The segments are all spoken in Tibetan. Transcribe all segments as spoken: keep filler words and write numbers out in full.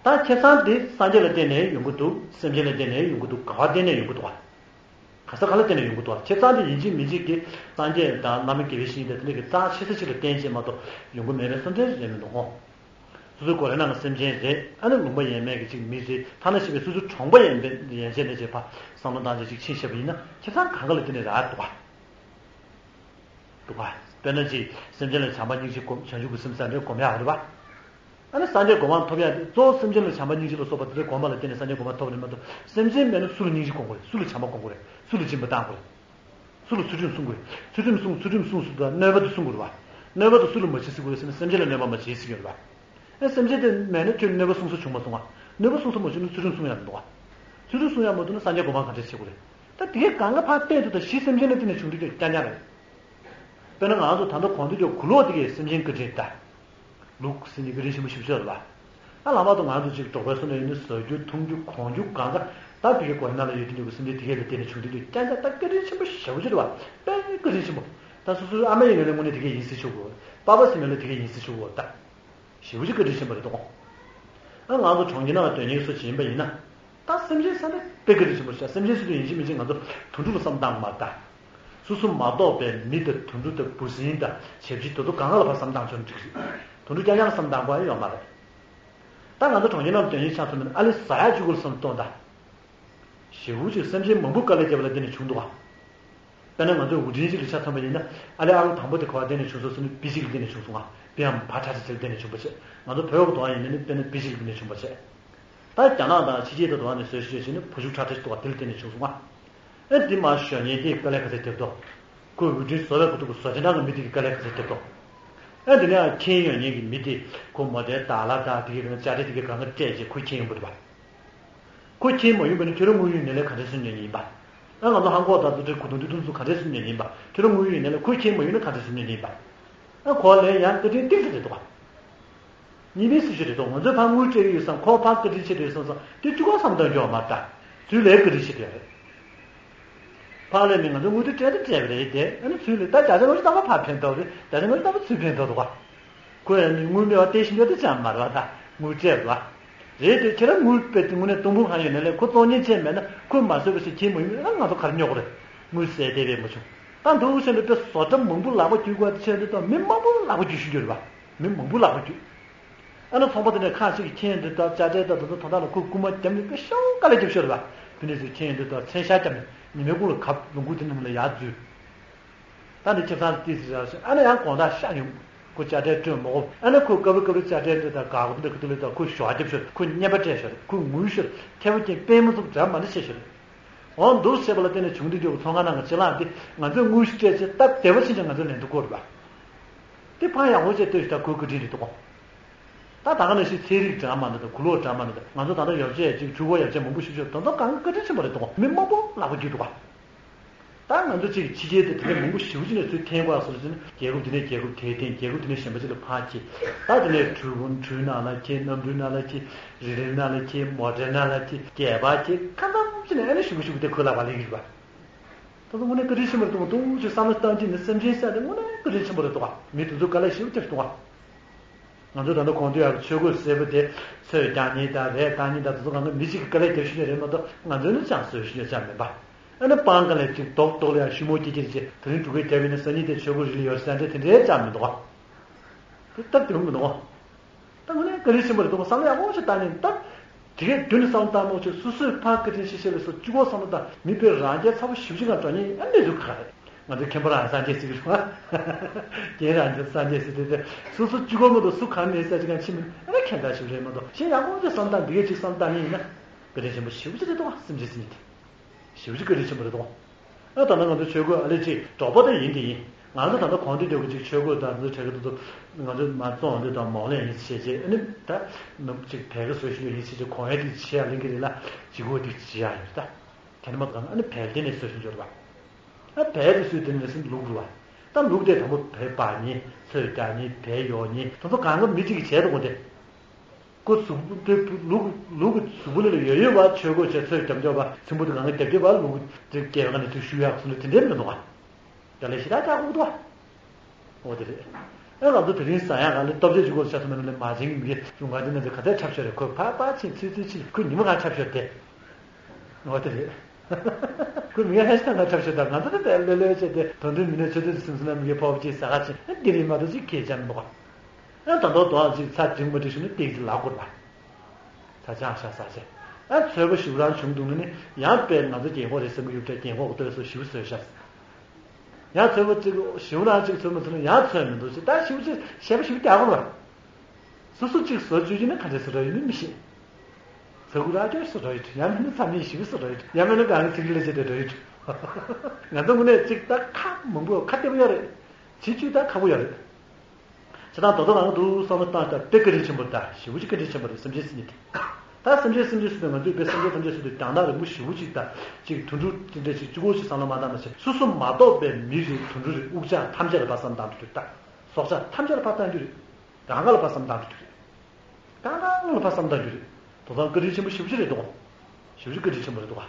ད་ཁེ་བཟང་དེ་སངས་རྒྱས་ལ་བརྟེན་ནས་ཡོང་གི་འདུག་སེམས་ཅན་ལ་བརྟེན་ནས་ཡོང་གི་འདུག་ག་བ་བརྟེན་ནས་ཡོང་གི་འདུག་ག་ག་ས་ག་ལ་བརྟེན་ནས་ཡོང་གི་འདུག་ཁེ་བཟང་དེ་ཡིན་གཅིག་མིན་གཅིག་གི་སངས་རྒྱས་དང་བླ་མ་དགེ་བའི་བཤེས་གཉེན་དང་དེ་འདྲ་གི་རྩ་ཆེ་ས་ཅིག་ལ་བརྟེན་བྱས་མ་གཏོགས་ཡོང་གི་མེད་པའི་བསམ་གཏན་རེད་མི་འདུག་ཧོ། སོ་སོའི་སྒོ་རའི་ནང་གི་སེམས་ཅན་རེད། ཨ་ནི་ལུང་པ་ཡས་མས་ཀྱི་ཅིག་མི་རེད། ཐ་ན་ཤི་བའི་སོ་སོའི་གྲོང་པ་ཡན་པའི་ཡན་ཆད་ནས་བྱས་པ་བསམ་བློ་བཏང་བྱས་ཅིག་ཕྱིན་བྱས་པ་ཡིན་ན་ཁེ་བཟང་གང་ག་ལ་བརྟེན་ནས་རག་འདུག་ག་འདུག་ག་དཔེར་ན་ཅིག་སེམས་ཅན་ལ་བྱམས་པ་སྙིང་རྗེ་སྒོམ་བྱང་ཆུབ་ཀྱི་སེམས་བསམ་གཏན་སྒོམ་ཡག་རེད་པ། ཨ་ནི་སངས་རྒྱས་གོ་འཕང་ཐོབ་ཡག་དེ་གཙོ་བོ་སེམས་ཅན་ལ་བྱམས་པ་སྙིང་རྗེ་ལ་སོགས་པ་དེ་འདྲའི་སྒོམ་པ་ལ་བརྟེན་ནས་སངས་རྒྱས་གོ་འཕང་ཐོབ་རེད་མ་གཏོགས་སེམས་ཅན་མེད་ན་སུ་ལ་སྙིང་རྗེ་སྒོམ་དགོས་རེད། སུ་ལ་བྱམས་པ་སྒོམ་དགོས་རེད། སུ་ལ་སྦྱིན་པ་བཏང་དགོས་རེད། སུ་ལ་ཚུལ་ཁྲིམས་སྲུང་དགོས་རེད། ཚུལ་ཁྲིམས་སྲུང་ཚུལ་ཁྲིམས་སྲུང་ཟེར་དུས་གནོད་པ་དེ་སྲུང་དགོས་རེད་པ། གནོད་པ་དེ་སུ་ལ་མ་བྱེད་ཟེར་དགོས་རེད་ཟེར་ན་སེམས་ཅན་ལ་གནོད་པ་མ་བྱེད་ཟེར་གྱི་ཡོད་རེད་པ། ཨེ་སེམས་ཅན་དེ་མེད་ན་ཁྱོད་གནོད་པ་སྲུང་ས་བྱུང་མ་སོང་ང་། གནོད་པ་སྲུང་ས་མ་བྱུང་ན་ཚུལ་ཁྲིམས་སྲུང་ཡག་མི་འདུག་ག་ཚུལ་ཁྲིམས་སྲུང་ཡག་མ་ཐུབ་ན་སངས་རྒྱས་གོ་འཕང་ག་འདྲས་བྱེད་དགོས་རེད། ད་དེ་གའི་གང་ག་ཕར་བལྟས་དུས་ད་གཞི་སེམས་ཅན་ལ་བརྟེན་ནས་བྱུང་དུས་ཀྱང་རྐྱང་རྐྱང་རེད། དཔེར་ན་ང་ཚོ་ད་ལྟ་གོང་དུ་ཀྱང་གུ་ལོག་དེ་གའི་སེམས་ཅན་བཀའ་དྲིན་ད། ལུག་ཟེར་ནི་བཀའ་དྲིན་ཆེན་པོ་ཞེ་པོ་ཅིག་རེད་པ། ཨ་ལྷག་པར་དུ་ང་ཚོ་ཅིག་འབྲོག་པའི་སོ་ནས་ཡིན་ན་ཟ་རྒྱུ་འཐུང་རྒྱུ་གོན་རྒྱུ་གང་ག་ད་དེ་གའི་སྒོ་ནང་ལ་ཡོད་དུས་ཀྱི་སེམས་ཅན་དེ་གའི་ལ་བརྟེན་ནས་བྱུང་དུས་ཀྱང་རྐྱང་རྐྱང་ད་བཀའ་དྲིན་ཆེན་པོ་ཞེ་པོ་ཅིག་རེད་པ། དཔེ་བཀའ་དྲིན་ཆེན་པོ། ད་སོ་སོའི་ཨ་མ་ཡིན་ནའི་དངོས་གནས་དེ་གའི་ཡིན་སྲིད་ཆོག་གི། པ་ཕ་ཟེར་མཁན་ལ་དེ་གའི་ཡིན་སྲིད་ཆོག་གི་ད། ཞེ་པོ་ཅིག་བཀའ་དྲིན་ཆེན་པོ་རེད་དོ། ཨ་ང་ཚོ་གྲོང་ཁྱེར་ནང་ལ་སྡོད་མཁན་སུ་ཅིག་ཡིན་པ་ཡིན་ན། ད་སེམས་ཅན་ཟེར་ན་དཔེ་བཀའ་དྲིན་ཆེན་པོ་རེད་ཤག་སེམས་ཅན་ཟེར་དུས་ཡིན་གཅིག་མིན་གཅིག་ང་ཚོ་དུད་འགྲོ་ལ་བསམ་བཏང་མ་ད། སོ་སོ་མ་གཏོགས་པའི་མི་དང་དུད་འགྲོ་དང་འབུ་སྲིན་དང་བྱ་བྱི་དེ་ཚོ་གང་ག་ལ་ཕར་བསམ་བཏང་ཆོག་འགྲིག་རེད། དུད་འགྲོ་རྐྱང་རྐྱང་ལ་བསམ་བཏང་དགོས་ཡ་ཡོད་མ་རེད། ད་ང་ཚོ་གྲོང་ཁྱེར་ནང་ལ་སྡོད་མཁན་ཆ་མཚོན་ན་ཨ་ལེ་ཟ་ཡ་གཅིག་པུ་ལ་བསམ་གཏོང་ད། ཞེ་པོ་ཅིག་སེམས་ཅན་མང་པོ་དཀའ་ལས་བརྒྱབ་པ་ལ་བརྟེན་ནས་བྱུང་འདུག་ག་དཔེར་ན་ང་ཚོས་འུར་འདྲེན་ཞིག་ལ་ཆ་མཚོན་པ་ཡིན་ན་ཨ་ལེ་ཨ་ལོ་དང་པོ་དེ་ག་བ་བརྟེན་ནས་བྱུང་སོང་ཟེར་ན་བི་ཞིག་ལ་བརྟེན་ནས་བྱུང་སོང་ང་། བི་ཡང་བ་ཁྲ་ཁྲ་དེ་ལ་བརྟེན་ནས་བྱུང་བ་བྱས། ང་ཚོ་བོད་འོག་ཏུ་བ་ཡིན་ན་ནི་དཔེར་ན་བི་ཞིག་ལ་བརྟེན་ནས་བྱུང་བ་བྱས། ད་རྒྱ་ནག་དང་ཕྱི་རྒྱལ་དུ་དུ་བ་ནས་བཟོས་ཤིག་བྱས་ནས་བུ་ཕྲུག་ཁྲ་ཁྲ་ཞིག་ཏུ་བ་དེ་ལ་བརྟེན་ནས་བྱུང་སོང་ང་། ཨེ་འདི་མ་ཞོ་ཉེན་དེ་དཀའ་ལས་ག་ཚད་བརྒྱབ་དོ། ཁོས་འུར་འདྲེན་བཟོ་བའི་གོ་ཐུབ་ཀྱི་བཟོ་བྱེད་འདྲ་གི་མི་དེ་གི་དཀའ་ལས་ག་ཚད་བརྒྱབ་དོ། ཨེ་འདི་ནས་ཁྱེན་ཡོད་ཉེན་གྱི་མི་དེ་ཁོ་མོ་དེ་དག་ལ་དག་དེ་གི་དཔེར་ན་ཅ་ཁྲེ་དེ་གི་གང་ག་སྤྲད་རྗེས་ཁོ་ཁྱེན་ཡོང་པ་རེད་པ། ཁོ་ཁྱེར་མ་ཡོང་པ་ནི་ཁྱོད་རང་དངོས་ཡོད་ནས་ལས་ག་འདྲ་སེམས་ཉོན་ཡིན་པ། ཨ་ང་ཚོ་ཧང་གོ་དང་དུ་ཁྲི་གུ་དུང་དུ་དུང་ཚོ་ག་འདྲ་སེམས་ཉོན་ཡིན་པ། ཁྱོད་རང་དངོས་ཡོད་ནས་ལས་ཁོ་ཁྱེར་མ་ཡོང་ན་ག་འདྲ་སེམས་ཉོན་ཡིན་པ། ཨ་ཁོ་ལས་ཡང་བཀའ་དྲིན་གཏིང་ཟབ་རེད་དོ། གཉིས་པའི་སྲིད་ཇུས་རེད་དོ། ང་ཚོས་ཕར་དངུལ་སྤྲད་ཀྱི་ཡོད་བསམ་ཁོ་ཕར་བཀའ་དྲིན་ཆེ་དུ་ཡོད་བསམ་བསམ་དེ་གཅིག་པ་བསམ་བཏང་རྒྱུ་བ་མ་རེད་ད། ཚུལ་ལས་བཀའ་དྲིན་ཆེ་དུ་ཡོད་རེད། ཕར་ལས་ནི་ང་ཚོ་དངུལ་དེ་སྤྲད་དེ་སྤྲད་པ་རེད་དེ་ཨ་ནི་ཚུལ་ལས་ད་རྒྱ་ཆེ་ལོ་ཅི་ལྟ་བ་ཕར་ཕན་ཐོགས་རེད་རྒྱ་ཆེ་ལོ་ཅི་ལྟ་བ་ཚུལ་ཕན་ཐོགས་འདུག་ག་ཁོས་ནི་དངུལ་མེད་པ་སྟེར་བཞིན་ཡོད་དེ་ཅང་མ་རེད་བ་ད་དངུལ་སྤྲད་པ། རེད་དེ་ཁྱེད་རང་དངུལ་སྤྲད་དེ་དངོས་གནས་སྟོང་ཕུང་ཧང་ཡོད་ནས་ལས་ཁོ་གཙོ་གཉེར་བྱས་མེད་ན་ཁོས་མ་བཟོས་པ་ཞིག་ཁྱེད་མ་ཡོང་ན་ང་ཚོ་ག་རེ་ཉོ་གི་རེད། དངུལ་ཟད་དེ་བས་མ་བྱུང་། ད་འདུག་བྱས་ནས་དཔེ་བཟོ་གྲྭ་མང་པོ་ལག་པ་བརྒྱུད་དགོས་དེ་ཆེད་དུ་དང་མི་མང་པོ་ལག་པ་བརྒྱུད་ཤིག་ཡོད་རེད་བ། མི་མང་པོ་ལག་པ་བརྒྱུད། ཨ་ནི་ཚོང་པ་དེ་ནས་ཁ་ཞིག་གིས་ཁྱེད་འདི་དག་ཅ་ཅའི་དག་དེ་ཚོ་ད་ལྟ་ལ་ཁོས་རྐུ་མ་བརྒྱབ་ནས་དཔེ་ཤོག་དཀའ་ལས་བརྒྱབ་ཤོར་བ། དེ་ནས་ཚོས་ཁྱེད་འདི་དག་མཚོན་ཤག་བརྒྱབ་ནས་ཉི་མའི་གུང་ལ་གབ་ལུང་ཁུག་དེ་ནང་ལ་ཡར་འཛུལ། ད་ནི་ཁྱེད་ཚང་ཏི་སི་ར་ཞིག་ཨ་ནི་ཡང་དགོང་དག་ཤག་ཡོང་། ཁོ་ཅ་ཅའི་སྤྲོད་མ་གོ་ཨ་ནི་ཁོས་སྐབས་རེ་སྐབས་རེ་ཅ་ཅའི་འདི་དག་ག་གོ་འདི་ཁུ་ཏུ་ལི་དག་ཁོས་ཞོག་བརྒྱབ་ཤོར་ཁོས་རྔན་པ་སྤྲད་ཤོར་ཁོས་དངུལ་ཤོར་ཐལ་བ་ཅན་དཔེ་མི་ཚུགས་འདྲ་མ་འདྲ་བྱས་ཤོར། འོ་འདུག་བྱས་པ་ལ་བརྟེན་ནས་བྱུང་འདི་འདྲ་བའི་ཚོང་ཁང་ནང་གི་ཅི་ལག་འདི་ང་ཚོས་དངུལ་ཞིག་སྤྲད་ཚེ་སྟབས་བདེ་བ་ཕྱིན་ཀྱང་ང་ཚོས་ལེན་དུ་བཀོད་རེད་པ། དེ་ཕངས་ཡག་པོ་བྱས་ལྟོས་ཤིག་ད་ཁོའི་བཀའ་དྲིན་རེད་དོ། ད་ད་ག་ནང་བཞིན་ཚན་རིག་འདྲ་མ་འདྲ་དང་གུ་ལོག་འདྲ་མ་འདྲ་དང་ང་ཚོ་ད་ལྟ་ཡོ་བྱད་ཅིག་ཕྲུ་གུ་ཡོ་བྱད་མང་པོ་ཞིག་ཤོར་དོན་དག་གང་བཀའ་དྲིན་ཆེན་པོ་རེད་དོ། མི་མང་པོ་ལག་པ་བརྒྱུད་འདུག་ག་ད་ང་ཚོ་གཅིག་ཕྱི་རྒྱལ་དུ་དེ་འདྲ་མང་པོ་ཞེ་པོ་ཅིག་ནས་ཚུར་འཐེན་དགོས་སོང་ཟེར་ན་རྒྱལ་ཁབ་དེ་ནས་རྒྱལ་ཁབ་དེར་འཐེན། རྒྱལ་ཁབ་དེ་ནས་གཞན་པ་ཅིག་ལ་ཕར་འཁྱེར། ད་དེ་ནས་གྲུ་གུ་གྲུའི་ནང་ལ་འཁྱེར། གནམ་གྲུའི་ནང་ལ་འཁྱེར། རི་རིལ་ནང་ལ་འཁྱེར། མོ་ཊའི་ནང་ལ་འཁྱེར། སྒལ་པར་འཁྱེར། ཁ་འདམ་ཅིག་ནས་ཨ་ནི་ཞུ་གུ་ཞུ་གུ་དེ་ཁོའི་ལག་པར་ལེན་གྱི་རེད་པ། ད་དུང་དངོས་གནས་བཀའ་དྲིན་ཆེན་པོ་རེད་འདུག་ག་འདུག་ཅེས་བསམ་བློ་བཏང་གྱི་ནི་སེམས་ཅན་བསད་དེ་དངོས་གནས་བཀའ་དྲིན་ཆེན་པོ་རེད་འདུག་ག་མི་དེ་ཚོ་དཀའ་ལས་ཞེ་པོ་བརྒྱབ་འདུག་ག་ང་ཚོ་ད་ལྟ་གོང་དུ་ཡང་ཆོས་གོས་བཟོས་པ་དེ་ཚོས་རྒྱག་མཁན་དང་རས་བཏགས་མཁན་དང་དེ་ཚོ་གང་ག་མི་གཅིག་གིས་དཀའ་ལས་རྒྱབ་ཤེས་ཀྱི་རེད་མ་གཏོགས་ང་ཚོས་ནི་ཅང་བཟོས་ཤེས་ཀྱི་ཅང་མིན་པ། ཨ་ནི་སྤང་ཁ་ལ་གཅིག་རྡོག་རྡོག་ལ་ཡང་ཞུ་མོ་སྐྱེ་ཁྱེར་བྱས་དེ་རིང་འབྲུ་གུ་རྒྱབ་ཡིན་ན་སང་ཉིན་དེ་ཆོས་གོས་རིལ་ཡོད་ས་འདྲ་དེ་འདྲའི་ཅང་མི་འདུག་ག་དེ་སྟབས་བདེ་པོ་མི་འདུག་ག་ད་དངོས་གནས་བཀའ་དྲིན་ཆེན་པོ་རེད་འདུག་ག་བསམ་བློ་ཡག་པོ་ཞིག་བཏང་ནས་ད། དེ་གའི་མདུན་ནས་བསམ་བློ་བཏང་མོ་ཆེ་སོ་སོས་ཕར་བཀའ་དྲིན་ཆེ་ཞེས་པའི་སོ་གཅིག་པོ་བསམ་བློ་བཏང་མི་དཔེ་རང་རྒྱལ་ཚ་པོ་ཞེ་པོ་ཅིག་གང་འགྲོ་ཉེན་ཨ་ནི་འདུག་ག་རེད། ང་ཚོ་མཁན་པོ་རང་སངས་རྒྱས་ཟེར་གི་རེད་བ། རྒན་རང་རྒྱལ་སངས་རྒྱས་ཟེར་དེ་དེ་སོ་སོ་གཅིག་པོ་མ་གཏོགས་སུ་གང་མེད་ས་ཅིག་གང་ཕྱིན་མིན་ཨ་ནི་མཁན་པོ་ཞིག་རེད་མ་གཏོགས་གཞན་ཡག་པོ་ཅིག་བསམ་བཏང་འདི་གའི་ཅིག་བསམ་བཏང་ཡིན་ན་བཀའ་དྲིན་ཆེན་པོ་ཞེ་པོ་ཅིག་རེད་འདུག་ག་སེམས་ཅན་ཟེར་མཁན་དེ་ཞེ་པོ་ཅིག་བཀའ་དྲིན་ཆེན་པོ་རེད་འདུག་ག་ཨ་ད་ནང་ང་ཚོ་ཆོས་གོས་ཨ་ལེ་ཅིག་གྲོགས་པོ་དེ་ཡིན་དེ་ཡིན། ང་ཚོ་ད་ལྟ་གོང་དུ་འདོད་ཀྱི་ཅིག་ཆོས་གོས་དང་འདི་ཚོ་གྲས་ཀྱི་འདི་ཚོ་ང་ཚོ་མ་བཙོང་འདི་དང་མོག་ལན་ཡིན་ཞེས་བྱས་ཨ་ནི་ད་ནུབ་ཅིག་བལ་ག་བཟོ་ཞིག་ཡོད་ཡིན་ཞེས་བྱས་གོང་ཡ་དེ་བྱེད་ཡ་ལེན་གྱི་རེད་ལ་ཅིག་གོ་དེ་བྱེད་ཡ་ཡོད་ད། དེ་ནི་མ་གང་ཨ་ནི་བལ་དེ་ནས་བཟོ་ཞིག་འབྱོར་བ། ཨ་བལ་དེ་བཟོས་དེ་ནས་སིན་ལུག་རུ་བ། ད་ལུག་དེ་དང་པོ་བལ་པ་ཉེ་ཚོས་རྒྱ་ཉེ་བལ་ཡོག་ཉེ་དེ་ཚོ་གང་ག་མི་གཅིག་གིས་བྱས་འདུག་གོ་དེ། ཁོ་གཟུགས་པོ་དེ་ལུག་ལུག་གི་གཟུགས་པོ་ལ་ཡོད་ཡོད་པ་ཆོས་གོས་བྱས་ཚོས་རྒྱབ་རྒྱབ་པ་ཚིམ་པོ་དེ་གང་ག་རྒྱབ་རྒྱབ་པ་ལུག་དེ་སྐྱེ་བ་ནས་དུས་ཞུ་ཡག་སོང་ནས་དེ་འདྲའི་མི་འདུག་ཨ། དེ་ལས་ཞེ་དྲག་ཀྱག་ཁུག་འདུག་ཨ། འོ་དེ་རེད། ཨེ་ང་ཚོ་དེ་རིང་ཟ་ཡག་ག་ལ་སྟོབས་ཆེ་ཆུ་གོ་ཆ་ཚང་མ་ནང་ལ་མ་བྱིན་གི་རུང་ག་འདི་ནང་ཚོ་ག་ཚད་འཁྲབ་ཤོར་རེད། ཁོ་ཕར་ཕར་ཕྱིན་ཚུར་ཚུར་ཕྱིན་ཁོ་ཉི་མ་གང་འཁྲབ་ཤོར་དེ། འོ་དེ་རེད། ཁོ་མི་ངན་ཧེ་ཤ་ཐང་འཁྲབ་ཤོར་དང་ང་ཚོ་ནི་དཔེ་ལོས་ལོས་བྱས་ཏེ་དོན་དུ་མི་ནས་ཆུ་ཚོད་སུམ་ཅུ་ན་མི་གི་ཕོབ་ཅིག་ཟ་ག་ཕྱིན་ཨེ་འདི་རིང་མ་གཏོགས་ཅིག་ཁེལ་ཅང་མི་འདུག་ཨ་ད་དོ་དོ་ཅིག་ཚ་འགྲིག་མ་འགྲིག་ཞུ་ནི་ཏིག་ཅིག་ལག་སྐོར་བ། ཚ་ཅང་ཤ་ཟ་ཆེ། ཨ་ཚོས་པ་ཞིབ་རང་བྱུང་འདུག་ནི་ནི་ཡང་དཔེ་ང་ཚོ་རྒན་གོག་རེད་བསམ་གི་ཡོད་པ་རྒན་གོག་ལྟོས་སོ་ཞིབ་བཟོས་ཤ། ཡང་ཚོས་པ་ཅིག་ཞིབ་རང་ཅིག་ཚོས་མ་ཚོས་ན་ཡང་ཚོས་མི་འདུག་ཅིག་ད་ཞིབ་ཅིག་ཞེ་པོ་ཞིབ་རྒྱག་དགོས་ར། སོ་སོ་གཅིག་བཟོ་བཅུག་གི་ན་ག་འདྲས་སུ་ར་ཡོད་ནི་མི་ཤེས། ཚ་གུ་ར་ཅོ་སུ་ར་ཡོད་ཡང་མིན་ན་ཚ་མིན་ཞིབ་སུ་ར་ཡོད་ཡང་མིན་ན་གང་ཚིག་ལ་བྱེད་དེ་ར་ཡོད། ང་ཚོ་དངོས་གནས་གཅིག་ད་ཁ་མང་པོ་ཁ་བདེ་པོ་ཡོད་རེད། བྱེད་བཅུག་ད་ཁག་པོ་ཡོད་རེད། བྱེད་སྟངས་རྡོག་རྡོག་ངང་དུ་བསམ་བློ་བཏང་སྟབས་དཔེ་བཀའ་དྲིན་ཆེན་པོ་ད་ཞེ་པོ་ཅིག་བཀའ་དྲིན་ཆེན་པོ་རེད་སེམས་ཅན་སྲིད་ཉིད་དེ། ད་སེམས་ཅན་སེམས་ཅན་སྲིད་དུ་ང་ཚོས་དཔེ་སེམས་ཅན་ཐམས་ཅད་སྲིད་དུ་རྒྱང་ཐག་རིང་པོ་ཞེ་པོ་ཅིག་ད་ཅིག་དུད་འགྲོ་དེ་འདྲ་ཅིག་གཅིག་པོ་ཞིག་བསམ་བློ་མ་བཏང་ན་ཆེ་སོ་སོ་མ་གཏོགས་པའི་མི་རིགས་དུད་འགྲོ་རིགས་དབུགས་ཆག་ཐམས་ཅད་ལ་ཕར་བསམ་བཏང་དུ་གྱུར་ད། སྲོག་ཆགས་ཐམས་ཅད་ལ་ཕར་བཏང་རྒྱུ་རེད། གང་ག་ལ་ཕར་བསམ་བཏང་རྒྱུ་རེད། གང་ག་ལ་ཕར་བསམ་བཏང་རྒྱུ་རེད། དོ་དམ་བཀའ་དྲིན་ཆེན་པོ་ཞེ་པོ་ཅིག་རེད་དོ། ཞེ་པོ་ཅིག་བཀའ་དྲིན་ཆེན་པོ་རེད་དོ། བྱས་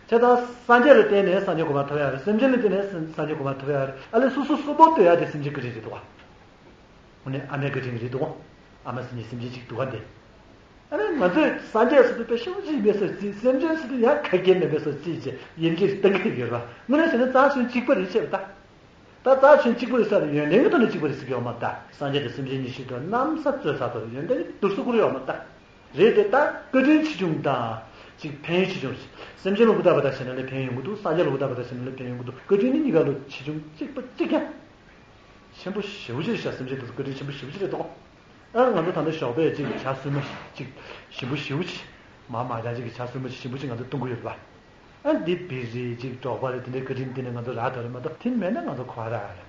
ཙང་སངས་རྒྱས་ལ་བརྟེན་ནས་སངས་རྒྱས་གོ་འཕང་ཐོབ་ཡ་རེད། སེམས་ཅན་ལ་བརྟེན་ནས་སངས་རྒྱས་གོ་འཕང་ཐོབ་ཡ་རེད། ཨ་ལས་སོ་སོ་གསོན་པོ་སྡོད་ཡ་དེ་སེམས་ཅན་བཀའ་དྲིན་རེད་དོ། དངོས་གནས་ཨ་མའི་བཀའ་དྲིན་རེད་དོ། ཨ་མ་ཟེར་མཁན་སེམས་ཅན་ཅིག་འདུག་ག་འདི། ཨ་ནི་ང་ཚོས་སངས་རྒྱས་སུ་དུ་དཔེ་ཞེ་པོ་ཅིག་མེད་སོ་རྩིས། སེམས་ཅན་སུ་དུ་ཡང་ཁ་སྐད་མེད་པའི་སོ་རྩིས་བྱས་ཡིན་གྱི་གཏན་འཁེལ་ཡོད་ར། དངོས་གནས་བྱས་ན་རྩ་ཆེན་གཅིག་པ་རེད་བྱས་པ་ད། ད་རྩ་ཆེན་གཅིག་པ་རེད་ས་རེད། ཡོན་ཏན་གྱི་ཐོག་ནས་གཅིག་པ་རེད་ཟེར་གྱི་ཡོད་མ་ད། སངས་རྒྱས་དང་སེམས་ཅན་གཉིས་ཆེད་དུ་གནམ་ས་རྩོད་ཚར་དོ་ཡོན་ཏན་གྱི་བསྡུར་ས་བསྐུར་ཡོད་མ་ད། རེད་དེ་ད་བཀའ་དྲིན་ཆེ་ཆུང་དང་གཅིག་ཕན་ཡོན་ཆེ་ཆུང་རེད། སེམས་ཅན་ལ་ཧུར་ཐག་པ་ད་བྱས་ན་ལས་ཕན་ཡོན་གྱི་འདུག་སངས་རྒྱས་ལ་ཧུར་ཐག་པ་ད་བྱས་ན་ལས་ཕན་ཡོན་གྱི་འདུག་བཀའ་དྲིན་ནི་གཉིས་ཀ་ལོ་ཆེ་ཆུང་གཅིག་པ་གཅིག་ཀྱང་། ཆེན་པོ་ཞེ་པོ་ཅིག་རེད་ཤག་སེམས་ཅན་དེ་ཚོ་བཀའ་དྲིན་ཆེན་པོ་ཞེ་པོ་ཅིག་རེད་དོ། ཨ་ང་ཚོ་ད་ལྟ་ཞོགས་པའི་ཅིག་ཇ་སུན་མ་ཅིག་ཞིམ་པོ་ཞེ་པོ་ཅིག་མ་མ་རྒྱ་ཅིག་གི་ཇ་སུན་མ་ཅིག་ཞིམ་པོ་ཅིག་ང་ཚོ་བཏུང་གི་ཡོད་པ། ཨ་འདི་བི་རི་ཅིག་འབྲོག་པ་རེད། དེ་འདྲའི་བཀའ་དྲིན་དེ་ནས་ང་ཚོ་རག་དོ་རེད་མ་གཏོགས་དེ་མེད་ན་ང་ཚོ་གོ་བ་རག་རེད།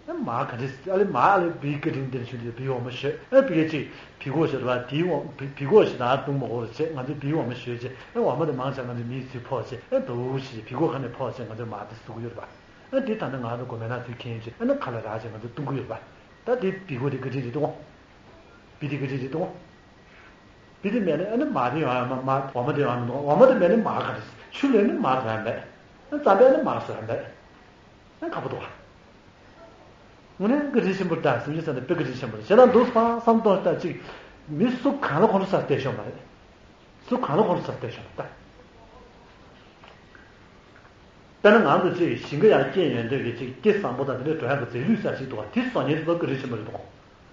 ཨ་མ་ག་འདྲས་ཨ་ལེ་མ་ཨ་ལེ་བི་བཀའ་དྲིན་དེ་ནས་ཆུང་དུས་བི་འོ་མ་ཞོད་ཨ་བི་ག་ཅིག་བི་གོ་ཞོད་པ་དེའི་འོ་བི་གོ་ཞིག་དང་བཏུང་མ་གོ་རེད་བྱས་ང་ཚོ་བི་འོ་མ་ཞོད་བྱས་ཨ་འོ་མ་དེ་མང་ཆ་ང་ཚོ་མིའི་ཚུལ་ཕོག་བྱས་ཨ་དོ་ཞིག་བི་གོ་ཁ་ནས་ཕོག་བྱས་ང་ཚོ་མ་དེ་ཟུག་ཡོད་པ། ཨ་འདི་ད་ནི་ང་ཚོ་གོ་མེད་ན་ཚུལ་མཁྱེན་བྱས་ཨ་ནི་ཁ་ལ་རག་བྱས་ང་ཚོ་བཏུང་གི་ཡོད་པ། ད་དེ་བི་གོ་དེ་བཀའ་དྲིན་རེད་དོ། བི་དེ་བཀའ་དྲིན་རེད་དོ། བི་དེ་མེད་ན་ཨ་ནི་མ་དེ་ཡོང་ཡ་མ་མ་འོ་མ་དེ་ཡོང་ཡ་མི་འདུག་འོ་མ་དེ་མེད་ན་མ་ག་རེ་ཆུ་ལེན་ནི་མ་དེ་ཡོང་མེད། ཨ་རྩམ་པའི་ནི་མ་བཟོ་ཡ་མེད། ཨ་ཁ་པོ་འདུག་དངོས་གནས་བཀའ་དྲིན་ཆེན་པོ་ད་སེམས་ཅན་ས་ནས་དཔེ་བཀའ་དྲིན་ཆེན་པོ་རེད། བྱས་ན་འདུག་སྤང་བསམ་གཏོང་ལྟ་ཅིག་མི་སུ་གང་ལ་ཁོང་ཁྲོ་ཟ་བསྡད་ཤོག་མ་རེད། སུ་གང་ལ་ཁོང་ཁྲོ་ཟ་བསྡད་ཤོག་ད། དཔེར་ན་ང་ཚོ་ཅིག་ཞིང་ཁ་ཡར་སྐྱེས་ཡོང་དུས་ཀྱི་ཅིག་སྐྱེ་བཟང་པོ་དང་དེ་འདྲའི་འགྲོ་ཡག་གི་རྫས་ལུད་ཟ་ཞིག་འདུག་བ་དེ་བཟོ་མཁན་དེ་ཚོ་བཀའ་དྲིན་ཆེན་པོ་རེད་འདུག་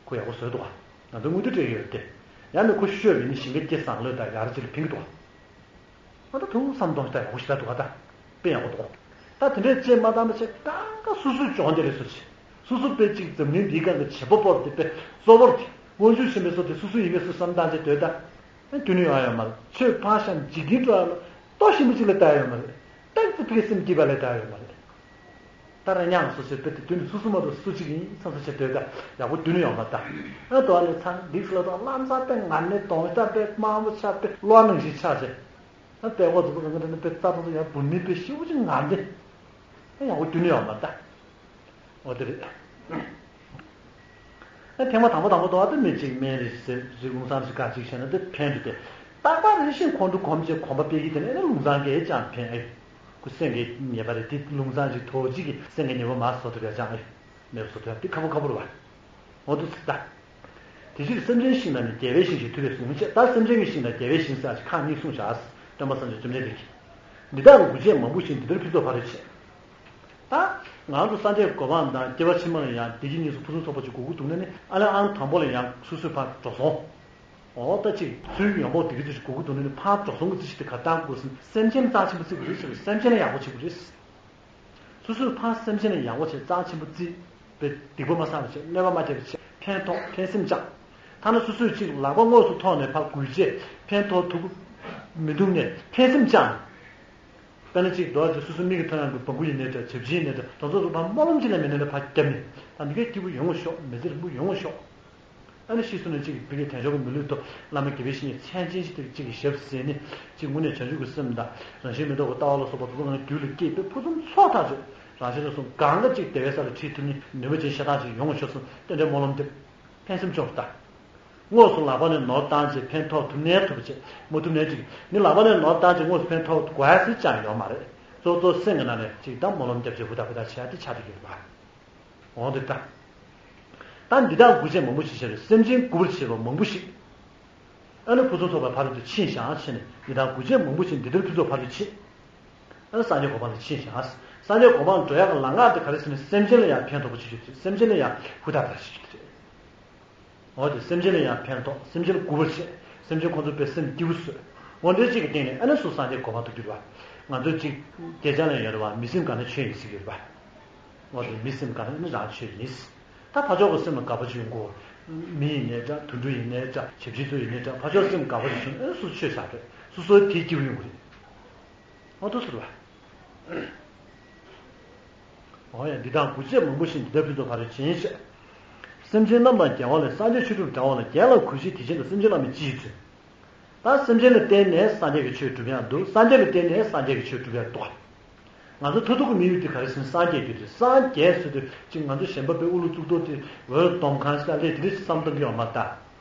ཁོ་ཡག་པོ་བཟོས་འདུག་བ། ང་ཚོ་དངུལ་དེ་སྤྲད་ཀྱི་ཡོད་དེ། ཡང་ནས་ཁོ་ཤོད་པའི་ནི་ཞིང་ཁ་སྐྱེ་བཟང་ལོས་དང་ཡར་ཅིག་ལ་ཕིང་གི་འདུག་བ། ང་ད་ཐུགས་བསམ་གཏོང་ཞིག་ད་ཡག་པོ་ཞིག་ད་འདུག་བ་ད། དཔེ་ཡག་པོ་འདུག་ད་དེ་འདྲའི་ཅེས་མ་བཏང་མ་བྱས་གང་ག་སོ་སོའི་སྦྱོང་བརྡར་ལས་སོ་ཆེ། སོ་སོ་དཔེ་གཅིག་འཛམ་གླིང་འདིའི་སྒང་གི་བྱེད་པོ་པོར་དེ་དཔེ་གཙོ་བོར་དེ་དབང་ཕྱུག་ཆེན་པོའི་སོ་དེ་སོ་སོ་ཡིན་པའི་སོ་བསམ་བཏང་བྱས་སྡོད་ད། ཨ་དུས་ནི་ཡོང་ཡ་ཡོད་མ་རེད། ཆོས་ཕར་བཤམས་འཇིག་རྟེན་སྤྲོ་ཡ་ལ་ལྟོ་ཞིམ་པོ་གཅིག་ལས་ལྟ་ཡ་ཡོད་མ་རེད། ཏག་ཏག་ཕ་གི་སེམས་སྐྱིད་པ་ལས་ལྟ་ཡ་ཡོད་མ་རེད། ད་ར་ཉག་སོ་སོའི་དཔེ་དེ་དུས་ནི་སོ་སོ་མ་གཏོགས་སུ་གཅིག་ཡིན་བསམ་བསམ་བྱས་སྡོད་ད་ཡག་པོ་དུས་ནི་ཡོང་མ་ད། ཨ་དོ་ཨ་ནི་ཚང་འདི་སུ་ལ་དང་ལམ་སང་དཔེ་ང་ནི་གདོང་ཤ་དཔེ་དམར་པོ་ཆགས་དཔེ་གློ་ནང་བཞིན་ཆགས་བྱས། ཨ་དཔེ་ཁོ་ཚོ་ཚོ་གང་ག་དེ་ནི་དཔེ་རྩ་ཐང་ཚོ་ཡང་བུད་མེད་དཔེ་ཤི་བོ་ཅིག་ངང་དེ། ཨ་ཡག་པོ་དུས་ནི་ཡོང་མ་ད། འོ་དེ་རེད། ཨ་ཐེངས་མ་དང་པོ་དང་པོ་དོ་ཨ་དེ་མི་གཅིག་སྨན་རེ་ཟེར་རིགས་ལུང་ཚང་ཞིག་ག་ཅིག་བྱས་ན་དེ་ཕན་འདུག་སྟེ། རྟག་པར་རེ་བཞིན་ཁོང་ཁྲོ་གོམས་བྱས་གོམ་པ་སྤེལ་གྱི་དེ་ནས་ཨ་ནི་ལུང་ཚང་གས་ཀྱང་ཕན་ཨེ། ཁོ་སེང་གེ་ཉེས་པ་རེད་དེ་ལུང་ཚང་ཞིག་ཐོག་གཅིག་གིས་སེང་གེ་ཉེས་པ་མ་བཟོ་ཐུབ་ཡ་ཅང་ཨེ། མེད་པ་བཟོ་ཐུབ་ཡ་དེ་ཁ་པོ་ཁ་པོ་རེད་བ། འོ་དེ་ཚིག་ད། དེ་ཕྱིར་སེམས་ཅན་ཤིང་རྣམས་ནི་རྒྱལ་བའི་ཤིང་ཞེས་ཐུབ་པས་གསུངས་ཅེས། ད་སེམས་ཅན་གྱི་ཤིང་དང་རྒྱལ་བའི་ཤིང་ཟེར་ཁག་གཉིས་གསུངས་བཞག་སྟོན་པ་སངས་རྒྱས་བཅོམ་ལྡན་འདས་ཀྱིས། འདི་དག་ལ་འགོས་བྱས་མང་པོ་ཞིག་འདི་ལྟར་ཕུན་ཚོགས་ཕ་རོལ་ཕྱིན། ད། ང་ཚོ་སངས་རྒྱས་གོ་འཕང་དང་སྐྱེ་བ་ཕྱི་མ་ལ་ཡང་བདེ་སྐྱིད་གཉིས་སུ་ཕུན་སུམ་ཚོགས་པ་ཅིག་དགོས་ཀྱི་འདུག་ན་ནི་ཨ་ལས་ཨང་དང་པོ་ལ་ཡང་སོ་སོའི་ཕར་འགྲོ་སོང་། འོ་ད་ཅིག་ཚུལ་ཡོན་པོ་བདེ་སྐྱིད་ཅིག་དགོས་ཀྱི་འདུག་ན་ནི་ཕར་འགྲོ་སོང་གི་རྩིས་གཞི་དེ་ག་བཏང་དགོས་སམ། སེམས་ཅན་རྩ་ཆེན་པོ་བརྩི་དགོས་རེད་ཟེར་བའི་སེམས་ཅན་ལ་ཡག་པོ་བྱེད་དགོས་རེད། སོ་སོས་ཕར་སེམས་ཅན་ལ་ཡག་པོ་བྱས་རྩ་ཆེན་པོ་བརྩིས་པའི་སྡིག་པ་མ་བསགས་པ་བྱས་གནོད་པ་མ་བསྐྱལ་བ་བྱས་ཕན་ཐོགས་ཕན་སེམས་བཅངས། ཐ་ན་སོ་སོས་ཅིག་ལག་པ་དངོས་སུ་ཐོགས་ནས་ཕར་འགུལ་བྱས་ཕན་ཐོགས་ཐུབ་མི་འདུག་ནས་ཕན་སེམས་བཅངས། དཔེར་ན་ཅིག་རྡོ་ཅིག་སོ་སོ་མིག་གིས་མཐོང་ཡག་གི་བ་སྤུ་ཡིན་ནའི་འདྲ་བྱབ་ཆེན་ཡིན་ནའི་འདྲ་དེ་ཚོ་ཚོ་ཕར་སྨོན་ལམ་ཅིག་ལས་མེད་ནའི་ཕར་བརྒྱབ་ནས་ད་མི་དགེ་སྐྱིད་པོ་ཡོང་བ་ཤོག་མི་ཚེ་རིང་པོ་ཡོང་བ་ཤོག་ཨ་ནི་ཤི་སོང་ནས་ཅིག་བི་གའི་དལ་འབྱོར་གྱི་མི་ལུས་ཐོབ་བླ་མ་དགེ་བའི་བཤེས་གཉེན་མཚན་ཅན་ཅིག་དེ་ཅིག་གི་ཞབས་ཟིན་ནས་ཅིག་དངོས་གནས་བྱང་ཆུབ་ཀྱི་སེམས་དང་རང་བཞིན་མི་རྟོག་པའི་ལྟ་བ་ལ་སོགས་པ་དེ་ཚོ་ནང་རྒྱུད་ལ་སྐྱེས་པའི་ཕུན་སུམ་ཚོགས་ཐག་ཆོད་རང་བཞིན་ལ་སོང་གང་ག་ཅིག་བདེ་བའི་ས་ལ་ཁྲིད་ཐུབ་ནི་ནུས་པ་ཅན་ཤ་སྟག་ཅིག་ཡོང་བ་ཤོག་གསུངས་རྟེན་འབྲེལ་སྨོན་ལམ་འདེབས། ཕན་སེམས་ཆུང་ད། དངོས་སུ་ལག་པ་ནས་ནོར་བཏང་བྱས་ཕན་ཐོགས་ཐུབ་ནའི་ཐུབ་པ་བྱས་མ་ཐུབ་ནའི་ཅིག་ནི་ལག་པ་ནས་ནོར་བཏང་བྱས་དངོས་སུ་ཕན་ཐོགས་དགོས་ཡ་ཟེར་ཅང་ཡོད་མ་རེད། གཙོ་གཙོ་སེམས་ཀྱི་ནང་ནས་ཅིག་ད་སྨོན་ལམ་རྒྱབ་བྱས་ཧུར་ཐག་ཧུར་ཐག་བྱེད་ཡ་དེ་ཆགས་བསྡད་ཡོད་པ། འོང་དེ་ད། ད་འདི་དག་དགུ་ཅན་མང་པོ་ཞིག་བྱས་ནས་སེམས་ཅན་མགུ་བར་བྱེད་པ་མང་པོ་ཞིག་ཨ་ནི་ཕུན་སུམ་ཚོགས་པའི་ཕ་རོལ་ཏུ་ཕྱིན་བཞག་བྱས་ནས་འདི་དག་དགུ་ཅན་མང་པོ་ཞིག་འདི་ལྟར་ཕུན་ཚོགས་ཕ་རོལ་ཏུ་ཕྱིན། ཨ་ནི་སངས་རྒྱས་གོ་འཕང་ལ་ཕྱིན་བཞག་སངས་རྒྱས་གོ་འཕང་འགྲོ་ཡག་གི་ལམ་ཁ་དེ་ག་རེ་ཟེར་ན་སེམས་ཅན་ལ་ཡང་ཕན་ཐོགས་པ་བྱེད་རྒྱུ་དེ་སེམས་ཅན་ལ་ཡང་ཧུར་ཐག་ཐག་བྱེད་རྒྱུ་དེ་རེད། འོ་དེ་སེམས་ཅན་ལ་ཡང་ཕན་ཐོགས། སེམས་ཅན་མགུ་བར་བྱེད། སེམས་ཅན་ཁོང་ཚོ་དཔེ་སེམས་སྐྱིད་པོ་བཟོས། འོ་འདྲའི་གཅིག་གི་སྟེང་ནས་ཨ་ནི་སུ་སངས་རྒྱས་གོ་འཕང་ཐོབ་རྒྱུ་རེད་པ། ང་ཚོ་གཅིག་སྐད་ཆ་ལ་ཡོད་རེད་པ། མི་སེམས་དགའ་ན་ཆོས་ཡིན་ཟེར་གྱི་རེད་པ། འོ་དེ་མི་སེམས་དགའ་ན་ཨ་ནི་རང་ཆོས་ཡིན། ད་ཕར་ཕྱོགས་ཀྱི་སེམས་ལ་དགའ་པོ་ཅིག་ཡོང་གོ། མི་ཡིན་ནའི་འདྲ། དུད་འགྲོ་ཡིན་ནའི་འདྲ། བྱ་བྱིའུ་ཚོ་ཡིན་ནའི་འདྲ། ཕར་ཕྱོགས་སེམས་དགའ་པོ་ཅིག་བྱུང་ཨ་ནི་སུ་ཆོས་ཟེར་རེད། སོ་སོའི་དེའི་སྐྱིད་པོ་ཡོང་གི་རེད། འོ་དེ་ཚོ་རེད་པ། འོ་ཡ། འདི་དག་དགུ་བྱེད་མང་པོ་ཞིག་འདི་ལྟར་ཕུན་ཚོགས་ཕ་རོལ་ཕྱིན་ཞེས། སེམས་ཅན་རྣམས་དང་རྒྱལ་བ་ལས། སངས་རྒྱས་ཆོས་དྲུག་འདྲ་བ་ལ། རྒྱལ་ལ་གུས་ཕྱིར་དེ་བཞིན་དུ། སེམས་ཅན་བླ་མེད་སྤྱི་ཡི་ཚུལ། ད་སེམས་ཅན་ལ་བརྟེན་ནས་སངས་རྒྱས་ཀྱི་ཆོས་སྒྲུབ་ཡག་འདུག་སངས་རྒྱས་ལ་བརྟེན་ནས་སངས་རྒྱས་ཀྱི་ཆོས་སྒྲུབ་ཡག་འདུག་ང་ཚོ་མཐར་ཐུག་གི་དམིགས་ཡུལ་དེ་ག་རེ་ཟེར་ན་སངས་རྒྱས་རྒྱུ་དེ། སངས་རྒྱས་ཟེར་དུས་ཅིག་ང་ཚོ་གཞན་པ་དཔེ་དབུ་ལུ་བཙུགས་ཐོག་དེ་འོད་སྡོམ་ཁང་ཞིག་ལས་དེ་འདྲ་ཞིག་བསམ་བཏང་གི་ཡོད་མ་རེད་ད།